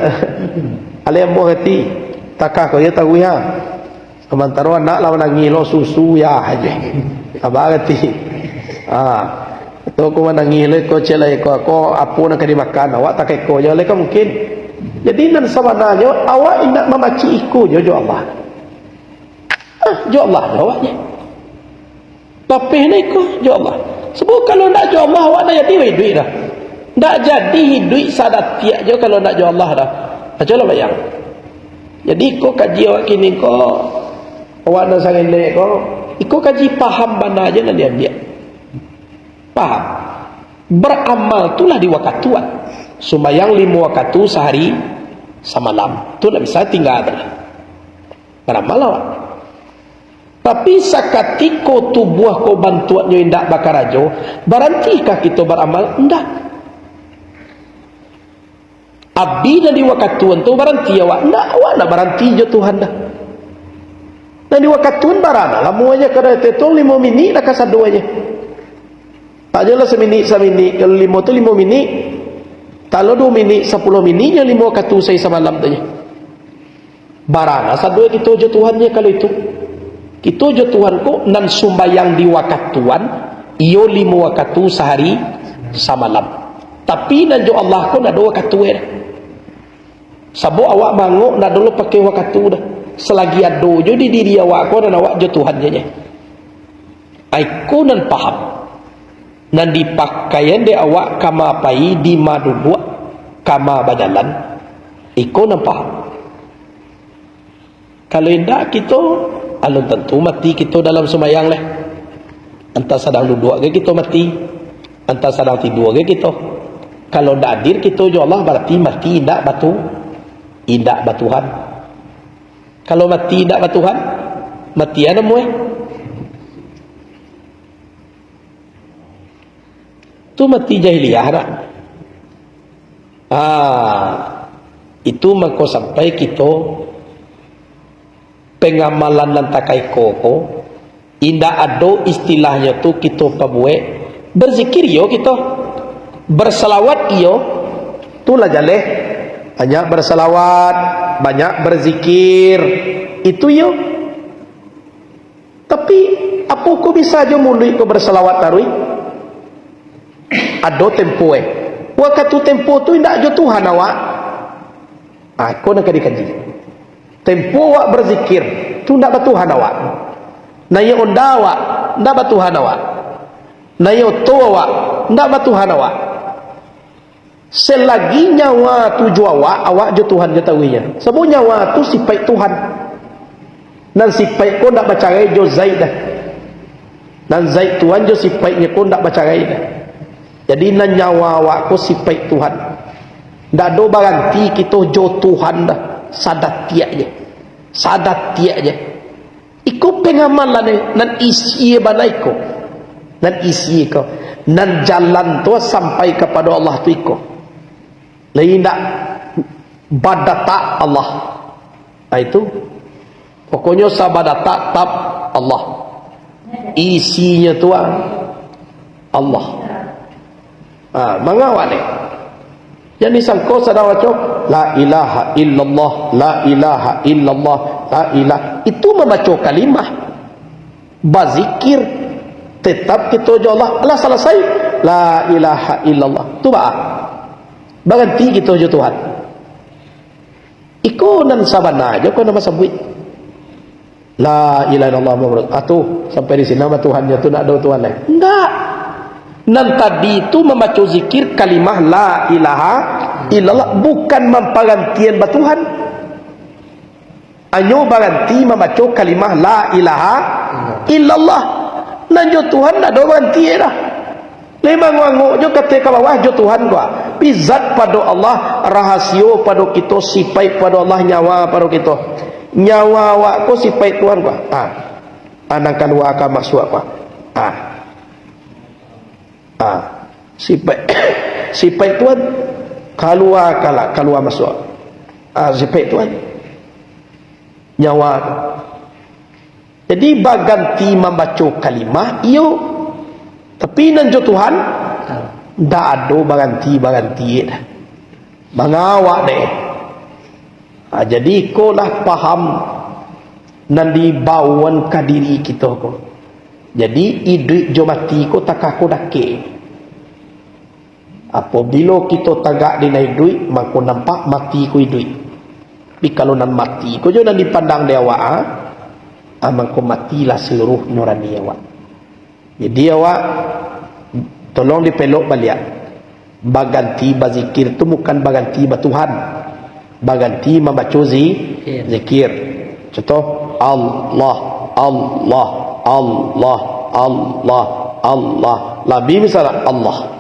Alai ambo rati. Takah ko yo taruih ha. Samantaro anak lah manangih lo susu ya aja. Abah rati. Ah. Tu ko manangih lo ko celai ko, ko apo nan ka dimakan. Awak takah iko jo lai ka mungkin. Jadi nan sabananyo awak indak mamacik iko jo, jo Allah. Ah, jo Allah jo awaknyo. Papeh na iko jo Allah. Sabab kalau ndak jo Allah, awak ndak jadi iduik dah. Ndak jadi iduik sadatiak jo kalau ndak jo Allah dah. Cubolah bayang. Jadi iko kaji awak kini ko, awak nan sangelek ko, iko kaji paham bana aja nan diambiak. Paham? Baramal tu lah di wakatuan. Sumbayang limo wakatu sahari samalam. Tu ndak bisa tingga tu lah. Baramal awak. Tapi sakatiko tubuah ko bantuaknyo indak bakarajo, barantikah kito baramal? Indak. Abi nan di wakatuan tu baranti awak? Indak, awak indak baranti jo Tuhan dah. Nan di wakatuan barana lamo aja, kada tetong limo minik lah kasado aja. Aja lah saminik, saminik, kalau limo tu limo minik, kalau duo minik, sapuluah minik, nyo limo wakatu sahari samalam tu nyo. Barana sadoe kito jo Tuhan nyo kalau itu. Kito jo Tuhan ko nan sumbayang di wakatuan, iyo limo wakatu sahari samalam. Tapi nan jo Allah ko ndak ado wakatu e dah. Sabab awak mangok ndak ado lo pakai wakatu dah. Salagi ado jo di diri awak ko nan awak jo Tuhan nyo. Ai ko nan paham. Nan dipakaian dek awak kama pai, dima duduak, kama bajalan. Iko nan paham. Kalau indak kito, alun tantu mati kito dalam sumbayang leh. Antah sadang duduak ge kito mati. Antah sadang tidua ge kito. Kalau ndak hadir kito jo Allah, barati mati indak batu-, indak batuhan. Kalau mati indak batuhan, mati a namuah. Tu mati jahiliah nak. Ah, itu mangko sampai kito pangamalan nan takaiko ko, indak ado istilahnyo tu kito pabuek, berzikir iyo kito, bersalawat iyo, tu lah jaleh, banyak bersalawat, banyak berzikir, itu iyo. Tapi, apo ko bisa jo muluik ko bersalawat taruih? Ado tempo, eh. Wakatu tempo tu indak jo Tuhan awak. Ah, ko nan ka dikaji. Tempo awak berzikir, tu ndak batuhan awak. Naiak onda awak, ndak batuhan awak. Naiak oto awak, ndak batuhan awak. Selagi nyawa tu jo awak, awak jo Tuhan jo taruihnyo. Sabab nyawa tu sipaik Tuhan. Nan sipaik ko ndak bacarai jo Zaid doh. Nan Zaid Tuhan jo sipaiknyo ko ndak bacarai doh. Jadi, nan nyawa awak ko sipaik Tuhan. Ndak ado baranti kito jo Tuhan doh, sadatiak je. Sadatiak je. Iko pangamalan nan isi bana iko. Nan isi ko. Nan jalan tu sampai kapado Allah tu iko. Lai indak badatak Allah. Nah, itu. Pokoknyo sabadatak tap Allah. Isinyo tu, ah, Allah. Ha, mangawak ni. Jan disangko sadang baco, "La ilaha illallah, la ilaha illallah, la ilah." Itu mambaco kalimah. Bazikir. Tetap kito jo Allah. Alah salasai. La ilaha illallah. Tu baa. Baranti kito jo Tuhan. Iko nan sabana jo ko nan basabuik. La ilaha illallah Muhammad. Ah, tu, sampai di sinan mah Tuhannyo tu ndak ado Tuhan lain. Ndak. Nan tadi tu mambaco zikir kalimah la ilaha illallah, bukan mamparantian batuhan. Hanyo baranti mambaco kalimah la ilaha illallah. Nan jo Tuhan ndak ado baranti dah. Lai mangangok jo kateh ka bawah jo Tuhan ko. Bizat pado Allah, rahasio pado kito, sipaik pado Allah, nyawa pado kito. Nyawa awak ko sipaik Tuhan ko. Ah. Ah, nan kalua ka masuak ko. Ah. Ah. Sipaik, sipaik Tuhan. Kalua kalak, kalua masuak. Ah, sipaik Tuhan. Nyawa tu. Jadi, baganti mambaco kalimah, iyo. Tapi nan jo Tuhan, ndak ado baganti-baganti dah. Mangawak deh. Ha, jadi, ikolah paham nan dibawoan ka diri kito ko. Jadi, iduik jo mati ko takah ko dakek. Apabilo kito tagak di nan iduik, mako nampak mati ko iduik. Tapi kalau nan mati ko jo nan dipandang dek awak, ah, ah, mangko matilah saluruh nurani awak. Jadi awak, tolong dipelok baliak. Baganti bazikir tu bukan baganti batuhan. Baganti mambaco zi-, Zikir. Zikir. Contoh, Allah, Allah, Allah, Allah, Allah. Labi misalnya Allah.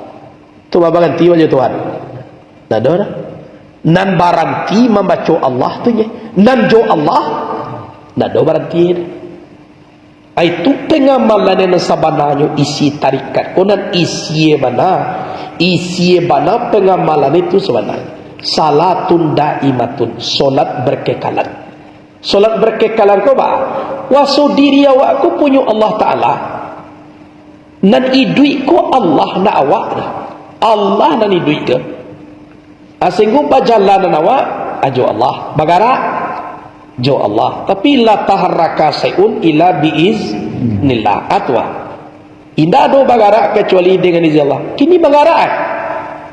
Tu baranti jo Tuhan. Ndak ado dah. Nan baranti mambaco Allah tu je. Nan jo Allah, ndak ado baranti dah. Itu pangamalan nan sabananyo isi tarikat. Ko nan isi bana. Isi bana pangamalan itu sabananyo. Salatun daimatun. Solat berkekalan. Solat berkekalan ko ba? Kuaso diri awak ko punyo Allah Ta'ala. Nan iduik ko Allah, ndak awak dah. Allah nan iduik ko. Ah, singgo pajalanan awak, ah, jo Allah. Bagarak, jo Allah. Tapi la taharraka syai'un illa biiznillah. Atau, indak ado bagarak kacuali dengan izin Allah. Kini bagarak, ah.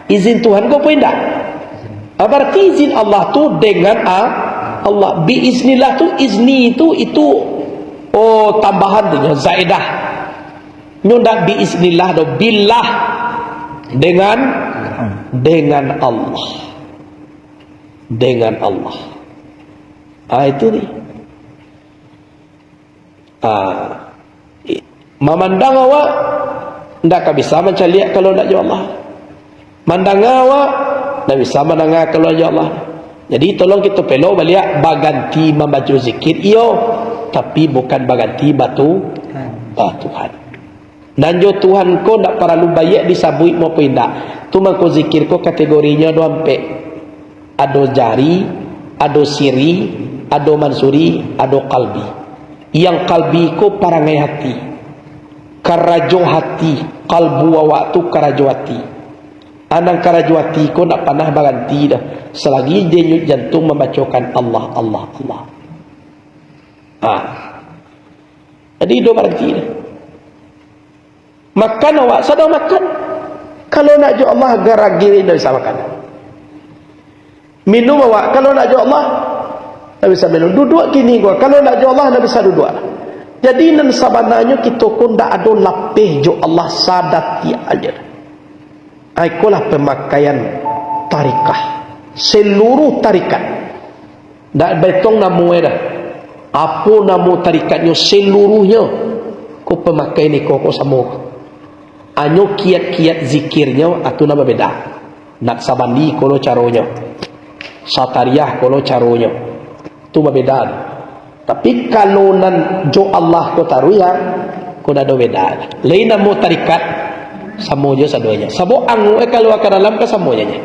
Izin Tuhan ko apo indak? Ah, berarti izin Allah tu dengan, ah, Allah. Biiznillah tu, izni tu, itu, oh, tambahan tu, zaidah. Nyo ndak biiznillah doh, billah. Dengan, dengan Allah. Dengan Allah. Ah, itu ni. Ah, i-, mamandang awak, Ndak ka bisa mancaliak kalau ndak jo Allah. Mandanga awak, ndak bisa mandanga kalau ndak jo Allah. Jadi, tolong kito pelo baliak, baganti mambaco zikir, iyo, tapi bukan baganti batu, batuhan. Nan jo Tuhan ko ndak paralu baiak disabuik maupun indak. Tu mangko zikir ko kategorinyo ado ampek. Ado jari, ado siri, ado mansuri, ado kalbi. Yang kalbi ko parangai hati. Karajo hati, kalbu awak tu karajo hati. Anang karajo hati ko ndak panah baranti doh, salagi denyut jantuang mambacokan Allah, Allah, Allah. Ha. Jadi, iduik baranti doh. Makan awak sadang makan. Kalau ndak jo Allah, garagi ndak bisa makan. Minum awak, kalau ndak jo Allah, ndak bisa minum. Duduak kini ko, kalau ndak jo Allah, ndak bisa duduak. Jadi, nan sabananyo kito ko ndak ado lapeh jo Allah sadatiak aja. Ikolah pamakaian tarikah, saluruah tarikat. Ndak baetong namoe doh. Apo namo tarikatnyo, saluruahnyo ko pamakai niko ko samo. Hanyo kiat-kiat zikirnyo, a, tu nan babeda. Naqsabandi ko lo caronyo, Satariah ko lo caronyo. Tu babeda tu. Tapi kalau nan jo Allah ko taruih, ya, ko ndak ado beda. Lain namo tarikat, samo jo sadonyo. Sabab angok e kalua ka dalam ka samo jo nyo.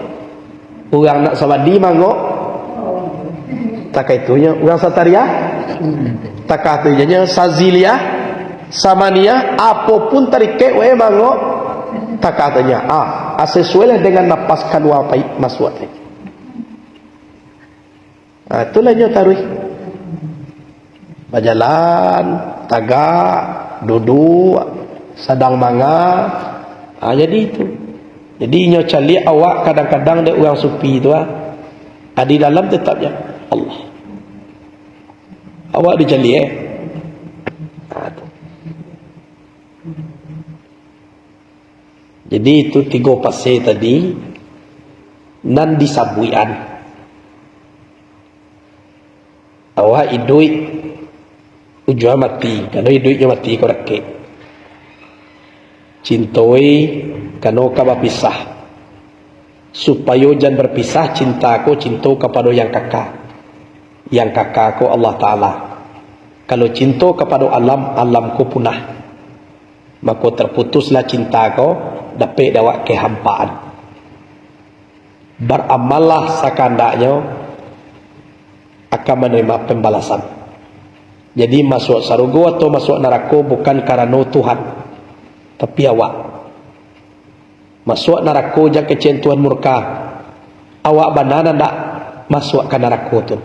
Urang Naqsabandi mangok, takah itunyo. Urang Satariah, takah tu jo nyo. Saziliah, Samaniah, apo pun tarikat wae mangok, takah tu nyo. Ah, sasuai lah dengan napas kalua paik masuak tadi. Ha, itulah nyo taruih. Bajalan, tagak, duduak, sadang manga. Ha, jadi itu. Jadi inyo caliak awak kadang-kadang dek urang sufi tu, ha. Ha, di dalam tetap je Allah. Awak dicaliak, eh. Ha, tu. Jadi, itu tigo fase tadi nan disabuikan. Awak iduik ujuang mati, karano iduik jo mati ko dakek. Cintoi karano ka bapisah. Supayo jan bapisah, cinta ko cinto kapado yang kaka. Yang kaka ko Allah Ta'ala. Kalau cinto kapado alam, alam ko punah. Mako, taputuslah cinta ko, dapek dek awak kahampaan. Baramallah sakandaknyo, akan manarimo pambalasan. Jadi, masuak sarugo atau masuak narako bukan karano Tuhan, tapi awak. Masuak narako jan kecek Tuhan murka, awak bana nan ndak masuak ka narako tu.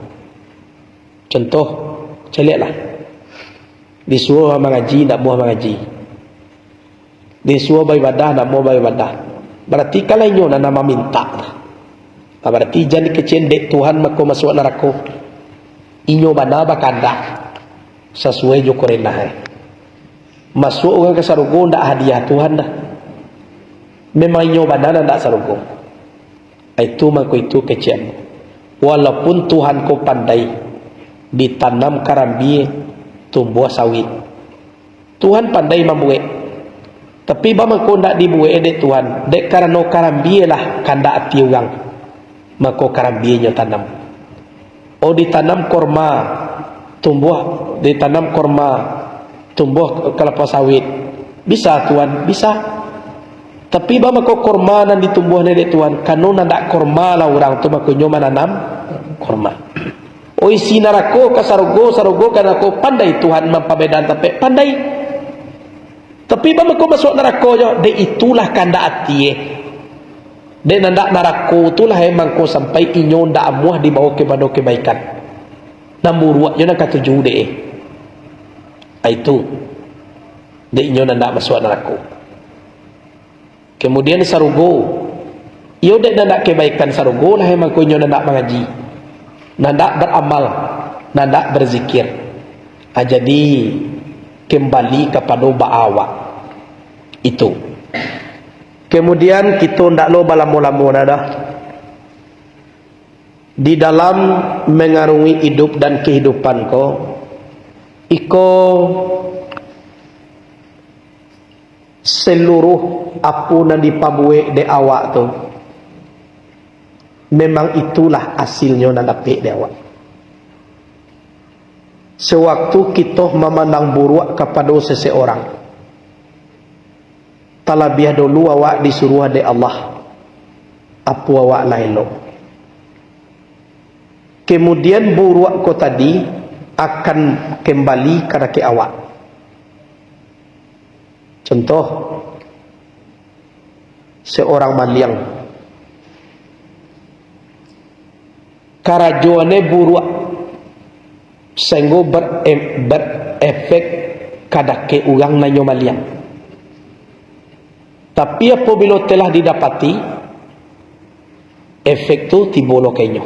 Contoh, caliaklah. Disuruah mangaji, ndak amuah mangaji. Disuruah baibadah, ndak amuah baibadah. Barati kan lah inyo nan, nan mamintak. Ah, barati jan dikecek dek Tuhan, mako masuak narako. Inyo bana bakandak sasuai jo kurenah, eh. Masuak urang ka sarugo ndak hadiah Tuhan doh. Memang inyo bana nan ndak sarugo. Itu mangko itu kecek. Walaupun Tuhan ko pandai, ditanam karambia, tumbuah sawit. Tuhan pandai mambuek. Tapi baa mangko ndak dibuek dek Tuhan, dek karano karambia lah kandak ati urang. Mako karambia inyo tanam. Oh, ditanam korma, tumbuah, ditanam korma, tumbuah kalapa sawit. Bisa, Tuhan, bisa. Tapi baa mangko korma nan ditumbuah dek Tuhan, karano nan ndak korma lah urang tu, mako inyo mananam korma. Oh, isi narako ka sarugo, sarugo ka narako, pandai Tuhan mampabedaan tampek, pandai. Tapi baa mangko masuak narako jo, dek itulah kandak ati, eh. Dek nan ndak narako tu lah, eh, mangko sampai inyo ndak amuah dibawo kapado kebaikan. Nan buruak jo nan katuju dek, eh. Ah, itu. Dek inyo nan ndak masuak narako. Kemudian sarugo. Iyo dek nan ndak kebaikan sarugo lah, eh, mangko inyo nan ndak mangaji. Nan ndak baramal, nan ndak berzikir. Ah, jadi, kembali kapado baa awak. Itu. Kemudian, kito ndak lo balamo-lamo nah dah. Di dalam mangarungi idup dan kehidupan ko, iko Seluruh apo nan dipabuek dek awak tu, memang itulah asilnyo nan dapek dek awak. Sewaktu kito mamandang buruak kapado seseorang, talabiah dulu awak disuruah dek Allah, apo awak lah elok. Kemudian buruak ko tadi akan kembali ka dakek awak. Contoh, seorang maliang. Karajoannyo buruak, sainggo ber-, berefek ka dakek urang nan inyo maliang. Tapi, apabilo telah didapati, efek tu tibo lo ka inyo.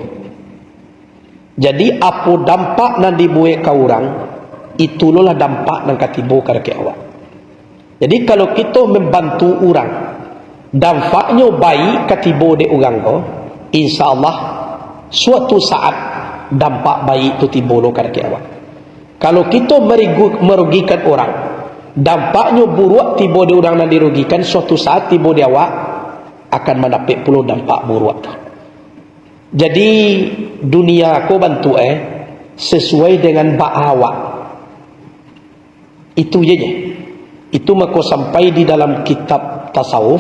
Jadi, apo dampak nan dibuek ka urang, itu lo lah dampak nan ka tibo ka dakek awak. Jadi, kalau kito mambantu urang, dampaknyo baik ka tibo dek urang ko, insya Allah, suatu saat, dampak baik tu tibo lo ka dakek awak. Kalau kito marigu-, marugikan urang, dampaknyo buruak tibo di urang nan dirugikan, suatu saat tibo di awak, akan mandapek pulo dampak buruak tu. Jadi, dunia ko bantuak, eh, sesuai dengan baa awak. Itu je, je. Itu mako sampai di dalam kitab tasawuf,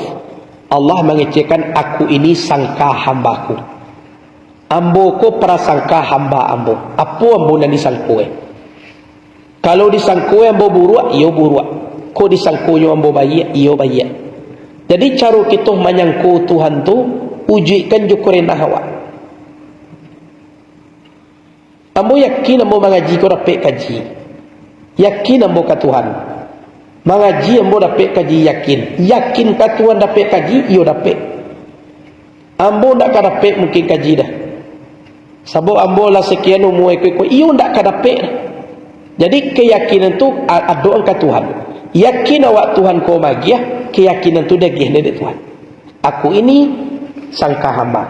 Allah mangecekkan, "Aku ini sangka hamba-Ku." Ambo ko prasangka hamba ambo. Apo ambo nan disangko, eh? Kalau disangko ambo buruak, iyo buruak. Kok disangkonyo ambo baiak, iyo baiak. Jadi, caro kito manyangko Tuhan tu, ujuikkan jo karenah awak. Ambo yakin ambo mangaji ko dapek kaji. Yakin ambo ka Tuhan. Mangaji ambo dapek kaji, yakin. Yakin ka Tuhan dapek kaji, iyo dapek. Ambo ndak ka dapek mungkin kaji doh. Sabab ambo lah sakian umua iko-iko, iyo ndak ka dapek doh. Jadi, keyakinan tu a-, ado ka Tuhan. Yakin awak Tuhan ko magiah, keyakinan tu diagiah dek Tuhan. Aku ini sangka hamba.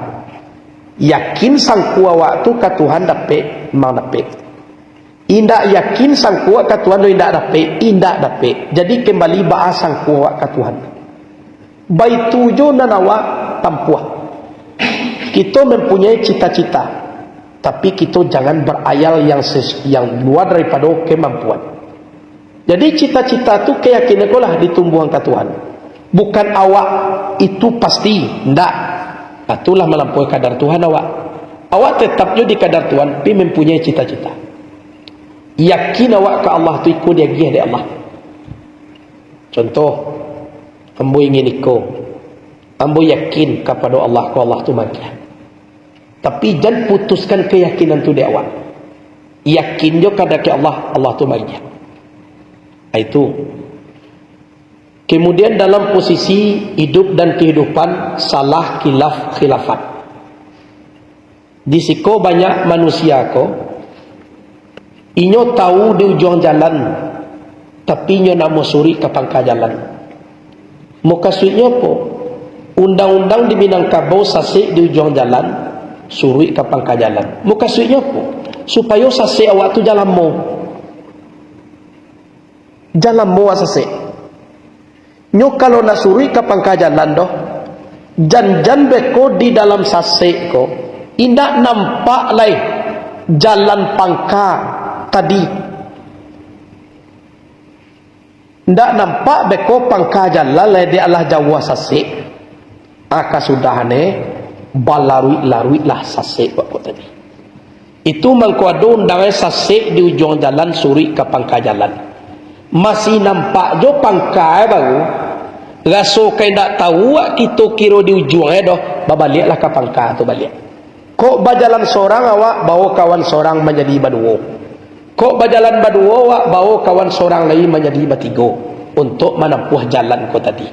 Yakin sangko awak tu ka Tuhan dapek, mang dapek. Indak yakin sangko ka Tuhan tu indak dapek, indak dapek. Jadi kembali baa sangko awak ka Tuhan. Baitu jo nan awak tampuah. Kito mempunyai cita-cita, tapi kito jangan berayal yang ses-, yang luar daripado kemampuan. Jadi cita-cita tu, keyakinan ko lah ditumbuahan ka Tuhan. Bukan awak itu pasti, ndak. Nah, tu lah malampaui kadar Tuhan awak. Awak tetap jo di kadar Tuhan, tapi mempunyai cita-cita. Yakin awak ka Allah tu iko diagiah dek Allah. Contoh, ambo ingin iko. Ambo yakin kapado Allah, ko Allah tu magiah. Tapi jan putuskan keyakinan tu dek awak. Yakin jo ka dakek Allah, Allah tu magiah. Itu. Kemudian dalam posisi hidup dan kehidupan, salah khilaf khilafat. Di siko banyak manusia ko, inyo tahu di ujuang jalan, tapi inyo ndak mau suruik ka pangka jalan. Mukasuiknyo apo? Undang-undang di Minangkabau sasek di ujuang jalan, suruik ka pangka jalan. Mukasuiknyo apo? Supayo sasek awak tu jan lamo. Jan lamo awak sasek. Nyo kalau nak suruik ka pangka jalan doh, jan-jan beko di dalam sasek ko, indak nampak lai jalan pangka tadi. Ndak nampak beko pangka jalan lai, dek alah jauah sasek. Ah, kasudahan e, balaruik-laruiklah sasek bako tadi. Itu mangko ado undangan sasek di ujuang jalan suruik ka pangka jalan. Masih nampak jo pangka e baru, raso ka indak tahu wak kito kiro di ujuang e doh, babaliaklah ka pangka tu baliak. Kok bajalan sorang awak, bawo kawan sorang manjadi baduo. Kok bajalan baduo awak, bawo kawan sorang lai manjadi batigo, untuak manampuah jalan ko tadi.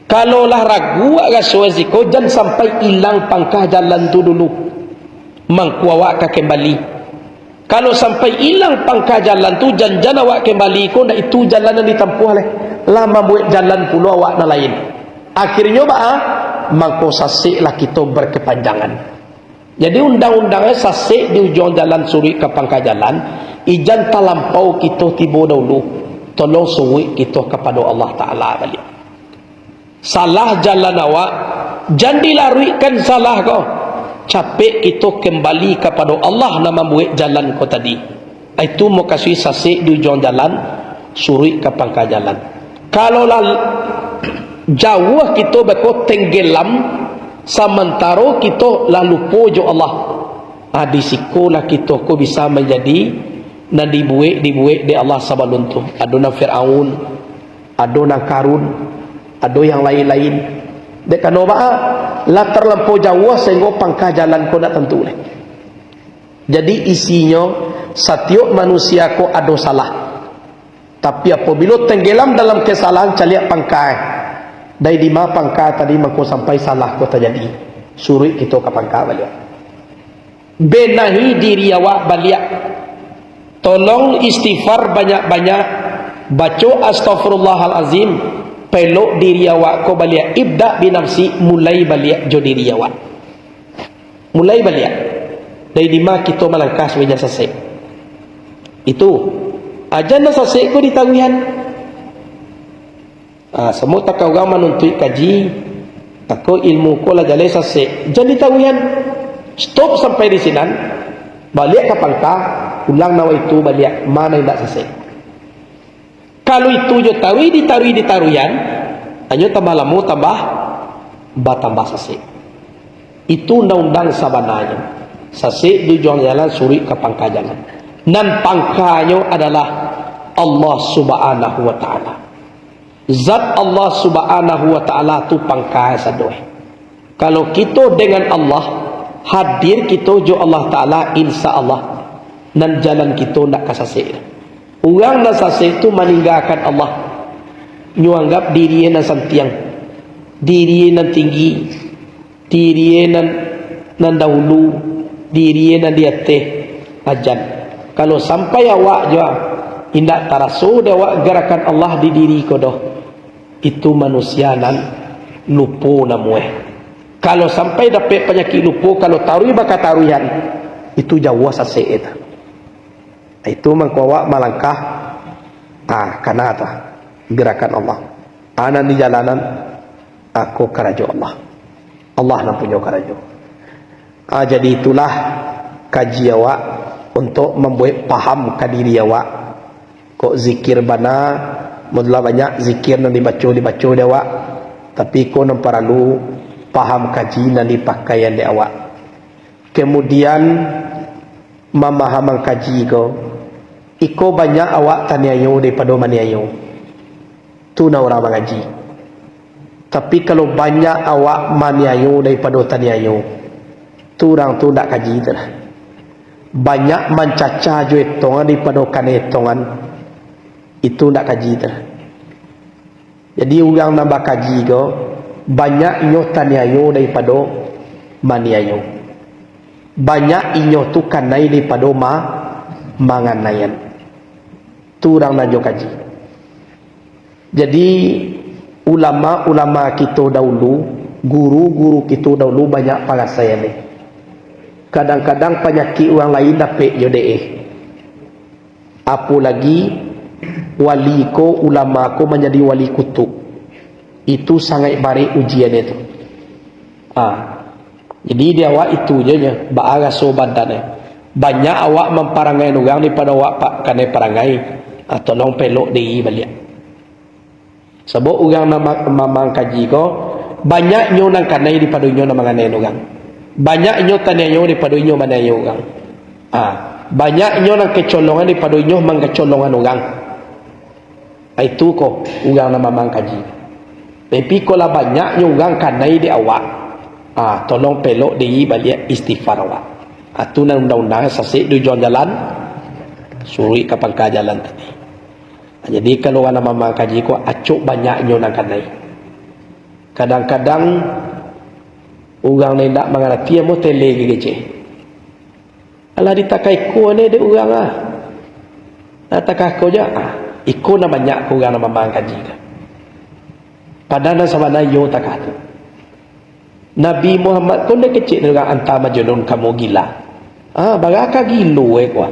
Kalau lah ragu awak raso siko, jan sampai ilang pangka jalan tu dulu, mangko awak ka kembali. Kalau sampai ilang pangka jalan tu, jan-jan awak kembali ko, ndak itu jalan nan ditampuah lai, lah mambuek jalan pulo awak nan lain. Akhirnyo baa? Mangko saseklah kito berkepanjangan. Jadi undang-undang e sasek di ujuang jalan suruik ka pangka jalan, ijan talampau kito tibo dahulu. Tolong suruik kito kapado Allah Ta'ala baliak. Salah jalan awak, jan dilaruikkan salah ko. Capek kito kembali kapado Allah nan mambuek jalan ko tadi. Itu mukasuik sasek di ujuang jalan, suruik ka pangka jalan. Kalau lah jauah kito beko tenggelam, samantaro kito lah lupo jo Allah, ah, di sikolah kito ko bisa manjadi nan dibuek-dibuek dek Allah sabalun tu. Ado nan Firaun, ado nan Karun, ado yang lain-lain. Dek kano baa, lah talampau jauah sahinggo pangka jalan ko ndak tantu lai. Jadi isinyo, satiok manusia ko ado salah. Tapi apabilo tenggelam dalam kesalahan, caliak pangka. Dari dima pangka tadi mangko sampai salah ko tajadi? Suruik kito ka pangka baliak. Benahi diri awak baliak. Tolong istighfar banyak-banyak. Baco astaghfirullahalazim. Pelok diri awak ko baliak. Ibda binafsi, mulai baliak jo diri awak. Mulai baliak. Dari dima kito malangkah suai jan sasek? Itu. Ah, jan nan sasek ko ditaruihan. Ah, samo takah urang manuntuik kaji, tako ilmu ko lah jaleh sasek, jan ditaruihan. Stop sampai di sinan, baliak ka pangka, ulang nan waitu baliak, ma nan indak sasek. Kalau itu jo taruih, ditaruih, ditaruihan, hanyo tambah lamo, tambah, batambah sasek. Itu undang-undang sabananyo. Sasek di ujuang jalan, suruik ka pangka jalan. Nan pangkanyo adalah Allah Subhanahu wa Ta'ala. Zat Allah Subhanahu wa Ta'ala tu pangka sado. Kalau kito dengan Allah, hadir kito jo Allah Ta'ala, insya Allah, nan jalan kito ndak ka sasek. Urang nan sasek tu maninggakan Allah. Nyo anggap diri nan santiang, diri nan tinggi, diri nan, nan dahulu, diri nan di ateh. Ajan. Kalau sampai awak jua indak taraso dek awak garakan Allah di diri ko doh, itu manusia nan lupo namuah. Kalau sampai dapek panyakik lupo, kalau taruih bakataruihan, itu jauah sasek itu. Itu mangko awak malangkah, ah, kana tu garakan Allah. Ah, nan di jalanan, ah, ko karajo Allah. Allah nan punyo karajo. Ah, jadi itulah kaji awak untuak mambuek paham ka diri awak. Kok zikir bana, mun lah banyak zikir nan dibaco-dibaco dek awak, tapi ko nan paralu paham kaji nan dipakaian dek awak. Kemudian, mamahaman kaji ko, iko banyak awak taniayo daripado maniayo. Tu nan urang mangaji. Tapi kalau banyak awak maniayo daripado taniayo, tu urang tu ndak kaji tu lah. Banyak mancaca jo etongan daripado kanai etongan, itu ndak kaji tu lah. Jadi urang nan bakaji ko, banyak inyo taniayo daripado maniayo. Banyak inyo tu kanai daripado ma-, manganaian. Tu urang nan jo kaji. Jadi, ulama-ulama kito dahulu, guru-guru kito dahulu banyak parasaian ni. Kadang-kadang panyakik urang lain dapek jo dek e. Apo lagi, wali ko, ulama ko manjadi wali kutuk. Itu sangaik barek ujian itu. Ah. Jadi, di awak itu je nyo, baa raso badan e. Banyak awak mamparangai urang daripado awak pa-, kanai parangai. Ah, tolong pelok diri baliak. Sabab urang nan ma-, mamang kaji ko, banyak nyo nan kanai daripado inyo nan manganai urang. Banyak inyo taniayo daripado inyo maniayo urang. Ah, banyak inyo nan kecolongan daripado inyo mangkacolongan urang. Itu ko urang nan mamang kaji. Tapi, kok lah banyak nyo urang kanai dek awak, ah, tolong pelok diri baliak istighfar awak. Ah, tu nan undang-undang sasek di ujuang jalan, suruik ka pangka jalan tadi. Ah, jadi, kalau urang nan mamang kaji ko, acok banyak nyo nan kanai. Kadang-kadang, urang nan indak mangarati, amuah tele kecek. Alah, ditakah iko ne dek urang ah. Nah, takah ko ja, ah, iko nan banyak ko urang nan mamang kaji ka. Padahal nan sabana iyo takah tu. Nabi Muhammad ko ndak kecek dek urang anta majnun, kamu gila. Ah, bara ka gilo eh ko.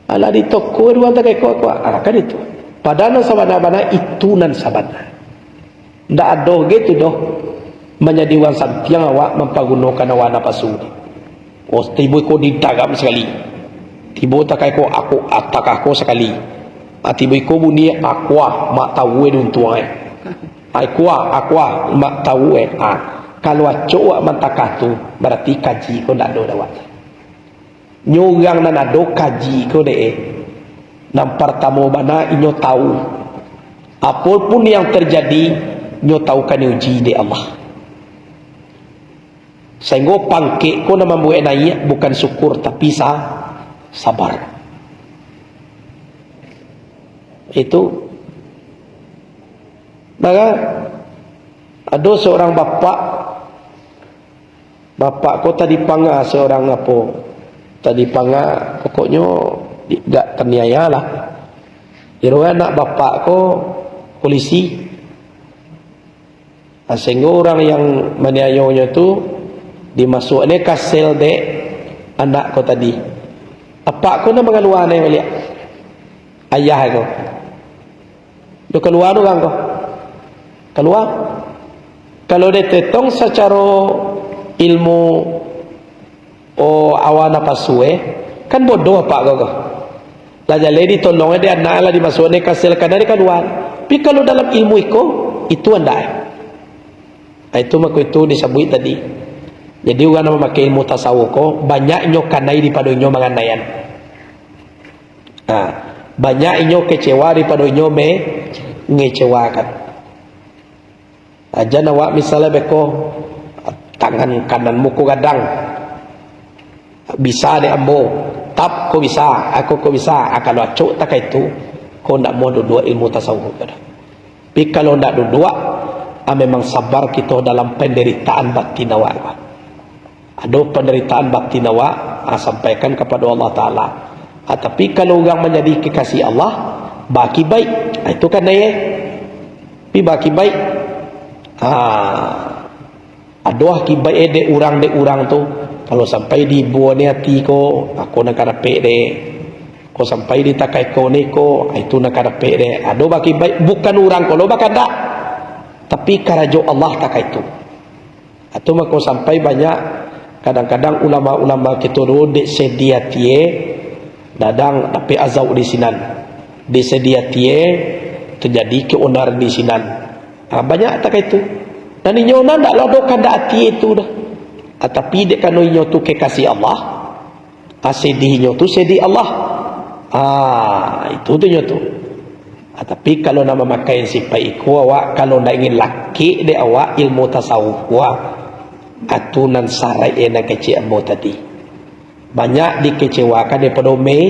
Alah, ditoko dek urang takah iko ko. Ah, kan itu. Padahal nan sabana-bana itu nan sabana. Ndak ado ge tu doh manjadi urang santiang awak mampagunokan hawa napasu. Oh, tibo iko didaram sakali. Tibo takai ko aku atakah ko sakali. Ah, tibo iko bunyi akua, mak tawu eh diuntuang eh. Akua, akua, mak tawu eh. Ah, kalau acok awak mantakah tu, barati kaji ko ndak ado dek awak. Nyo urang nan ado kaji ko dek eh. Nan partamo bana inyo tahu. Apo pun yang terjadi, nyo tahu ka diuji dek Allah. Sahinggo pangkek ko nan mambuek naiak bukan syukur, tapi sa-, sabar. Itu. Maka, ado seorang bapak, bapak ko tadi panga seorang apo, tadi panga, pokoknyo gak taniaya lah. Kiro anak bapak ko polisi. Nah, sehinggo urang yang maniayonyo tu dimasuaknyo ka sel dek anak ko tadi. Apak ko nan mangaluanyo baliak. Ayah ko. Yo kalua tu urang ko. Kalua. Kalau ditetong sacaro ilmu, oh, hawa napasu, eh, kan bodoh apak ko, ko. Lah jaleh ditolong, eh, dek anak lah dimasuaknyo ka sel, kana dek kalua. Tapi kalau dalam ilmu iko, itu andak, eh. Ah, itu mako itu disabuik tadi. Jadi urang nan mamakai ilmu tasawuf ko, banyak inyo kanai daripado inyo manganaian. Ha, banyak inyo kecewa daripado inyo me-, mengecewakan. Ha, jan awak misalnyo beko, tangan kanan muko gadang. Bisa dek ambo, tap ko bisa, ako ko bisa. Ha, kalau acok takah itu, ko ndak mau duduak ilmu tasawuf ko doh. Tapi kalau ndak duduak, ha, memang sabar kito dalam penderitaan batin awak ko. Ado panderitaan batin awak, ah, sampaikan kapado Allah Taala. Ah, tapi kalau urang manjadi kekasih Allah, baakibaik. Ah, itu kan, eh. Tapi baakibaik. Ah, ado akibaik, eh, dek urang, dek urang tu. Kalau sampai diibo ni ati ko, ako nan ka dapek dek. Ko sampai ditakai ko ni ko, ah, itu nan ka dapek dek. Ado baakibaik, bukan urang ko lo bakandak. Tapi karajo Allah takah itu. Atau mako sampai banyak, kadang-kadang ulama-ulama kito tu dek sadiah atie, dadang dapek azau di sinan. Dek sadiah atie, terjadi keonar di sinan. Ha, banyak takah itu. Dan inyo nan dak lodokan dak atie itu dah. Ha, tapi dek kano inyo tu kekasih Allah, Ah, sedihnyo tu sedih Allah. Ah, itu tu nyo tu. Ah, tapi kalau nak mamakai sipaik iko, awak kalau ndak ingin lakik dek awak ilmu tasawuf, wah, atu nan sarai eh nan kecek ambo tadi. Banyak dikecewakan daripado me-,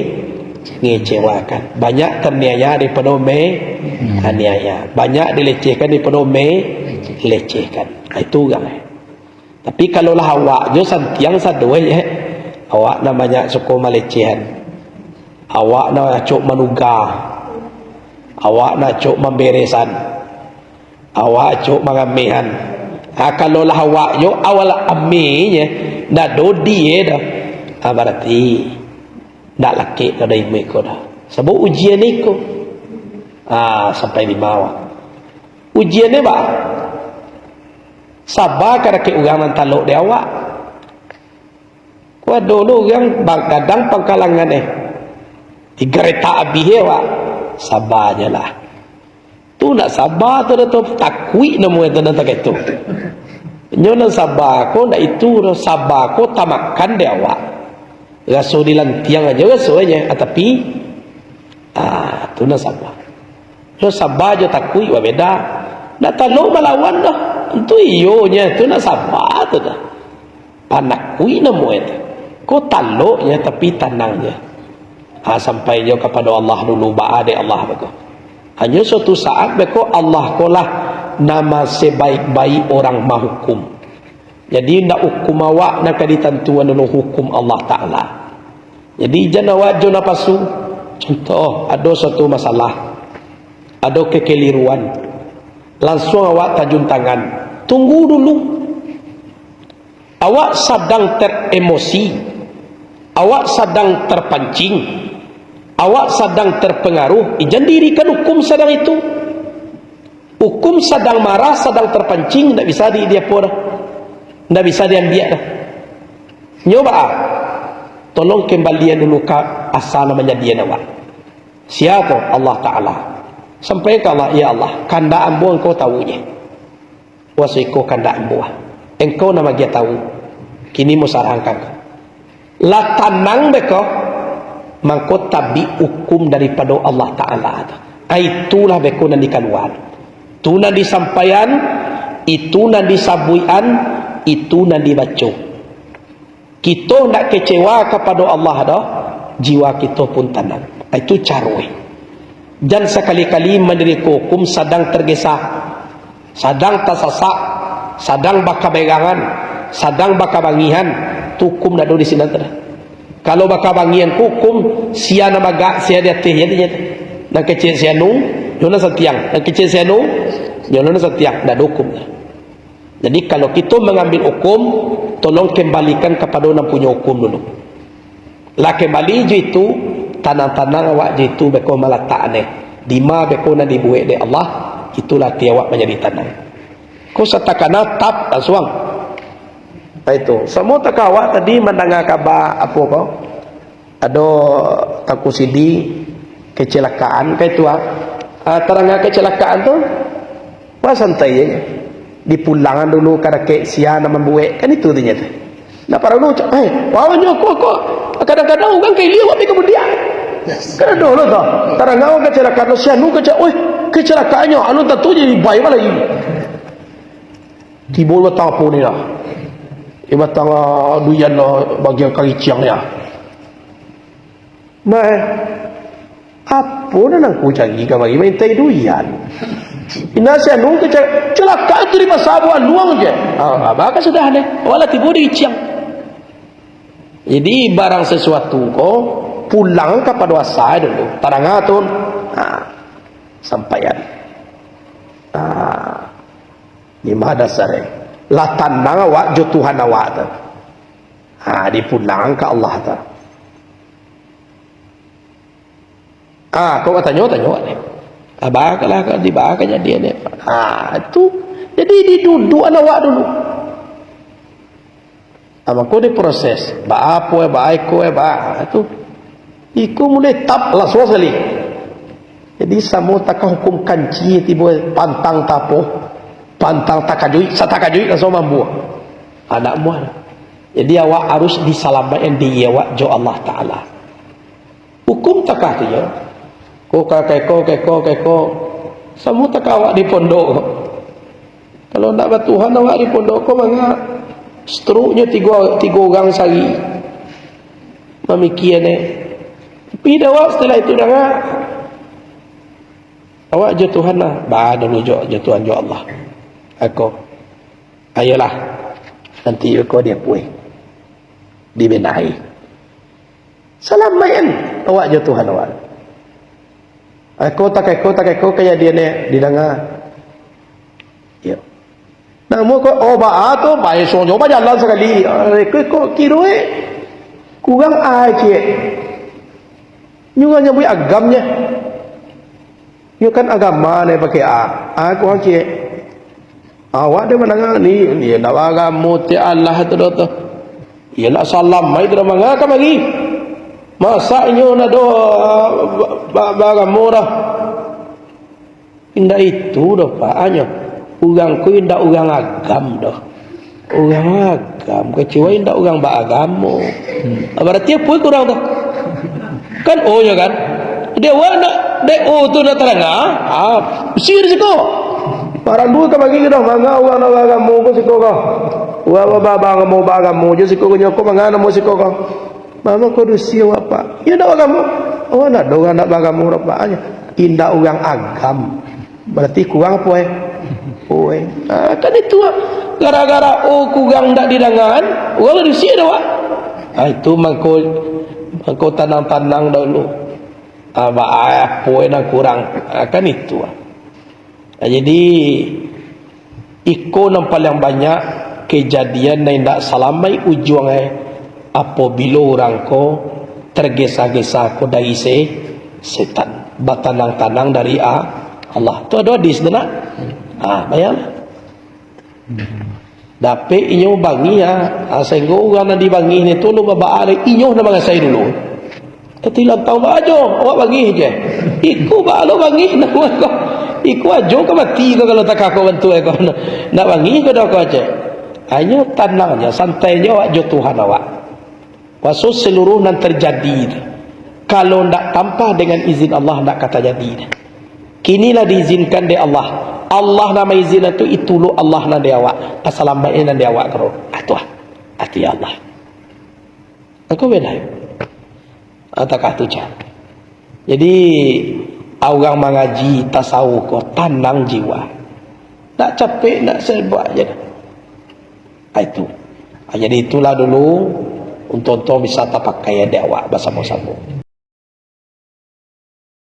ngecewakan. Banyak terniaya daripado me-, aniaya. Banyak dilecehkan daripado me-, lecehkan. Ah, itu urang, eh. Tapi kalau lah awak jo santiang sadoe, eh, awak nan banyak suko malecehan. Awak nan acok manuga. Awak nan acok mamberesan. Awak acok mangamehan. Ha, kalau lah awak jo awak lah amenye, ndak dodi eh dah. Ha, barati ndak lakek ka dai iko dah. Sabab ujian iko. Ha, sampai di bawah. Ujian ni, bah. Saba ka dakek urang nan talok di awak. Ko ado lo urang bagadang pangkalangan, eh. Digaretak abih, eh, awak. Saba je lah. Tu nak saba tu dah tu, takuik namo itu nan takah tu. Nyo nan saba ko ndak itu doh, saba ko tamakan di awak. Raso dilantiang aja rasonyo, ah, tapi, ah, tu nan saba. Yo saba jo takuik babeda. Nak talok malawan doh. Tantu iyo nyo tu nak saba tu doh. Panakuik namo itu. Ko talok nyo tapi tanang nyo. Ha, sampai jo kapado Allah dulu, baa dek Allah beko. Hanyo suatu saat beko Allah ko lah nama sebaik-baik orang mahukum. Jadi, indak hukum awak nan ka ditantuan dulu, hukum Allah Ta'ala. Jadi, jan awak jo napasu. Contoh, ado suatu masalah, ado kekeliruan, lansuang awak tajun tangan. Tunggu dulu. Awak sadang teremosi, awak sadang terpancing. Awak sadang terpengaruh, ijan dirikan hukum sadang itu. Hukum sadang marah, sadang terpancing, ndak bisa di, di apo doh. Ndak bisa diambiak doh. Nyo baa? Tolong kembalian dulu ka asa nan manjadian awak. Sia tu? Allah Ta'ala. Sampaikan ka Allah, "Ya Allah, kandak ambo Engkau tahu je. Waso iko kandak ambo. Engkau nan magiah tahu. Kini ambo sarahkan ka Engkau." Lah tanang beko, mangko tabik hukum daripado Allah Ta'ala tu. Ah, itulah beko nan dikaluaan. Tu nan disampaian, itu nan disabuikan, itu nan dibaco. Kito ndak kecewa kapado Allah doh, jiwa kito pun tanang. Ah, itu caro e. Jan sakali-kali mandiriko hukum sadang tergesa, sadang tasasak, sadang bakaberangan, sadang bakabangihan, tu hukum ndak ado di sinan tu doh. Kalau bakabangihan ko hukum, sia nan bagak, sia di ateh, ya, ya. Nan kecek si anu, nyo nan santiang. Nan kecek si anu, nyo nan santiang. Ndak ado hukum tu. Jadi, kalau kito mangambil hukum, tolong kembalikan kapado nan punyo hukum dulu. Lah kembali jo itu, tanang-tanang awak jo itu beko malatak neh. Dima beko nan dibuek dek Allah, itulah ati awak manjadi tanang. Ko satakana tap lansuang. Nah, itu. Samo takah awak tadi mandanga kaba apo ko? Ado Tangku Sidi kecelakaan ka itu, ah. Ah, taranga kecelakaan tu, wah, santai aja. Dipulangan dulu ka dakek sia nan mambuek, kan itu tu nyo tu. Nak paralu, eh, wah, nyo ko, ko. Kadang-kadang urang ka ilia, wah, pi ka budiak. Kan ado lo tu. Taranga kecelakaan, si anu kece-, weh, kecelakaannyo, anu tantu jadi bai lagi. Tibo batang apo ni lah. Eh, batang, ah, duian lah, bagian kariciang ni lah. Nah, eh, apo nan angku cari kamari maintai duian? Indak si anu ka ca-, calaka tu di pasa Buah Aluang je. Ah, abah kan sudah deh. Awak lah tibo di Iciang. Jadi, barang sesuatu ko, pulang kapado asa dulu. Taranga tu. Ha, sampaian. Ha, di ma dasar e? Lah tanang awak jo Tuhan awak tu. Ha, dipulang ka Allah tu. Ah, kau batanyo, tanyo awak ni. Abah kalah, kau di baa kajadian ni. Ah, tu. Jadi, diduduakan awak dulu. Ah, mangko diproses. Baa apo, eh, baa iko, eh, baa. Ah, tu. Iko mulai tap, lansuang sakali. Jadi, samo takah hukum kanci tibo, pantang tapo, pantang takajuik, satakajuik lansuang mambuah. Anak muah. Jadi, awak harus disalamaikkan diri awak jo Allah Ta'ala. Hukum takah tu jo. Ko ka keko, keko, keko. Samo takah awak di pondok ko. Kalau ndak batuhan awak di pondok ko, manga stroke-nyo tigo, tigo urang sahari. Mamikia ne. Tapi dah awak setelah itu dah, awak jo Tuhan lah. Ba dulu jo, jo Tuhan, jo Allah. Ako. Ayolah. Nanti ko dia puih. Dibenahi. Salamaik kan awak jo Tuhan awak. Ako takah, ako takah, ako kajadian ni didanga. Yo. Namo ko, oh, baa tu, baeso nyo bajalan sakali. Ah, ko, ko kiro, eh, kurang ai ciek. Nyo urang nyabuik agam nyo. Nyo kan agama nyo pakai a. Ah, kurang ciek. Awak dek mandanga ni, ni ndak baagamo ti alah tu doh tu. Iyo ndak salamaik tu doh, manga kamari. Masa inyo ndak ado, ah, ba-, ba-, baagamo doh. Indak itu doh, Pak. Anyo, urang ko indak urang agam doh. Urang agam, kacuali indak urang baagamo. Hmm. Berarti apo kurang tu? Kan O nyo kan? Dek awak nak, dek O tu nak taranga, ah, bisi di siko. Paralu ka bagi doh, manga urang nak baagamo ko siko ko. Urang ba-, ba-, baagamo, baagamo je siko ko, nyo ko manga namo siko ko. Mama ko dusi awak, Pak. Iyo ndak baagamo. Oh, ndak ado urang ndak baagamo doh, Pak. Indak urang agam. Berarti kurang apo, eh? Oh, eh. Ah, kan itu, ah. Gara-gara, oh, kurang ndak didangaan, urang lah dusi doh, Pak. Ah, itu mangko, mangko tanang-tanang dulu. Ah, ba-, apo nan kurang. Ah, kan itu, ah. Nah, jadi, iko nan paliang banyak kejadian nan indak salamaik ujuang e, apobilo urang ko Tergesa-gesa ko dari se-, setan, batanang-tanang dari a-, Allah. Tu ado hadis tu, nak? Ha, bayang. Dapek inyo bangih, ha. Ha, sahinggo urang nan dibangih ni tu, lu babaa lai, inyo nan mangasai dulu. Tatilantang, "Baa jo, awak bangih je." Iko baa lo bangih, namo ko. Iko ajo ka mati ko, kalau takah ko bantuak ko. Nak bangih ko dah ko aje. Hanyo tanang je, santai je awak jo Tuhan awak. Paso seluruh nan terjadi tu, kalau ndak tanpa dengan izin Allah, ndak ka tajadi. Kini lah diizinkan dek Allah. Allah nan maizinan tu, itu lo Allah nan dek awak, pasalamaiknyo nan dek awak ko. Ah, tu ah. Ati Allah. Angku beda. Atakah tu cak. Jadi, urang mangaji tasawuf ko, tanang jiwa. Nak capek, nak saibak je. Ah, itu. Ah, jadi itulah dulu, untuang-untuang bisa tapakai dek awak basamo-samo.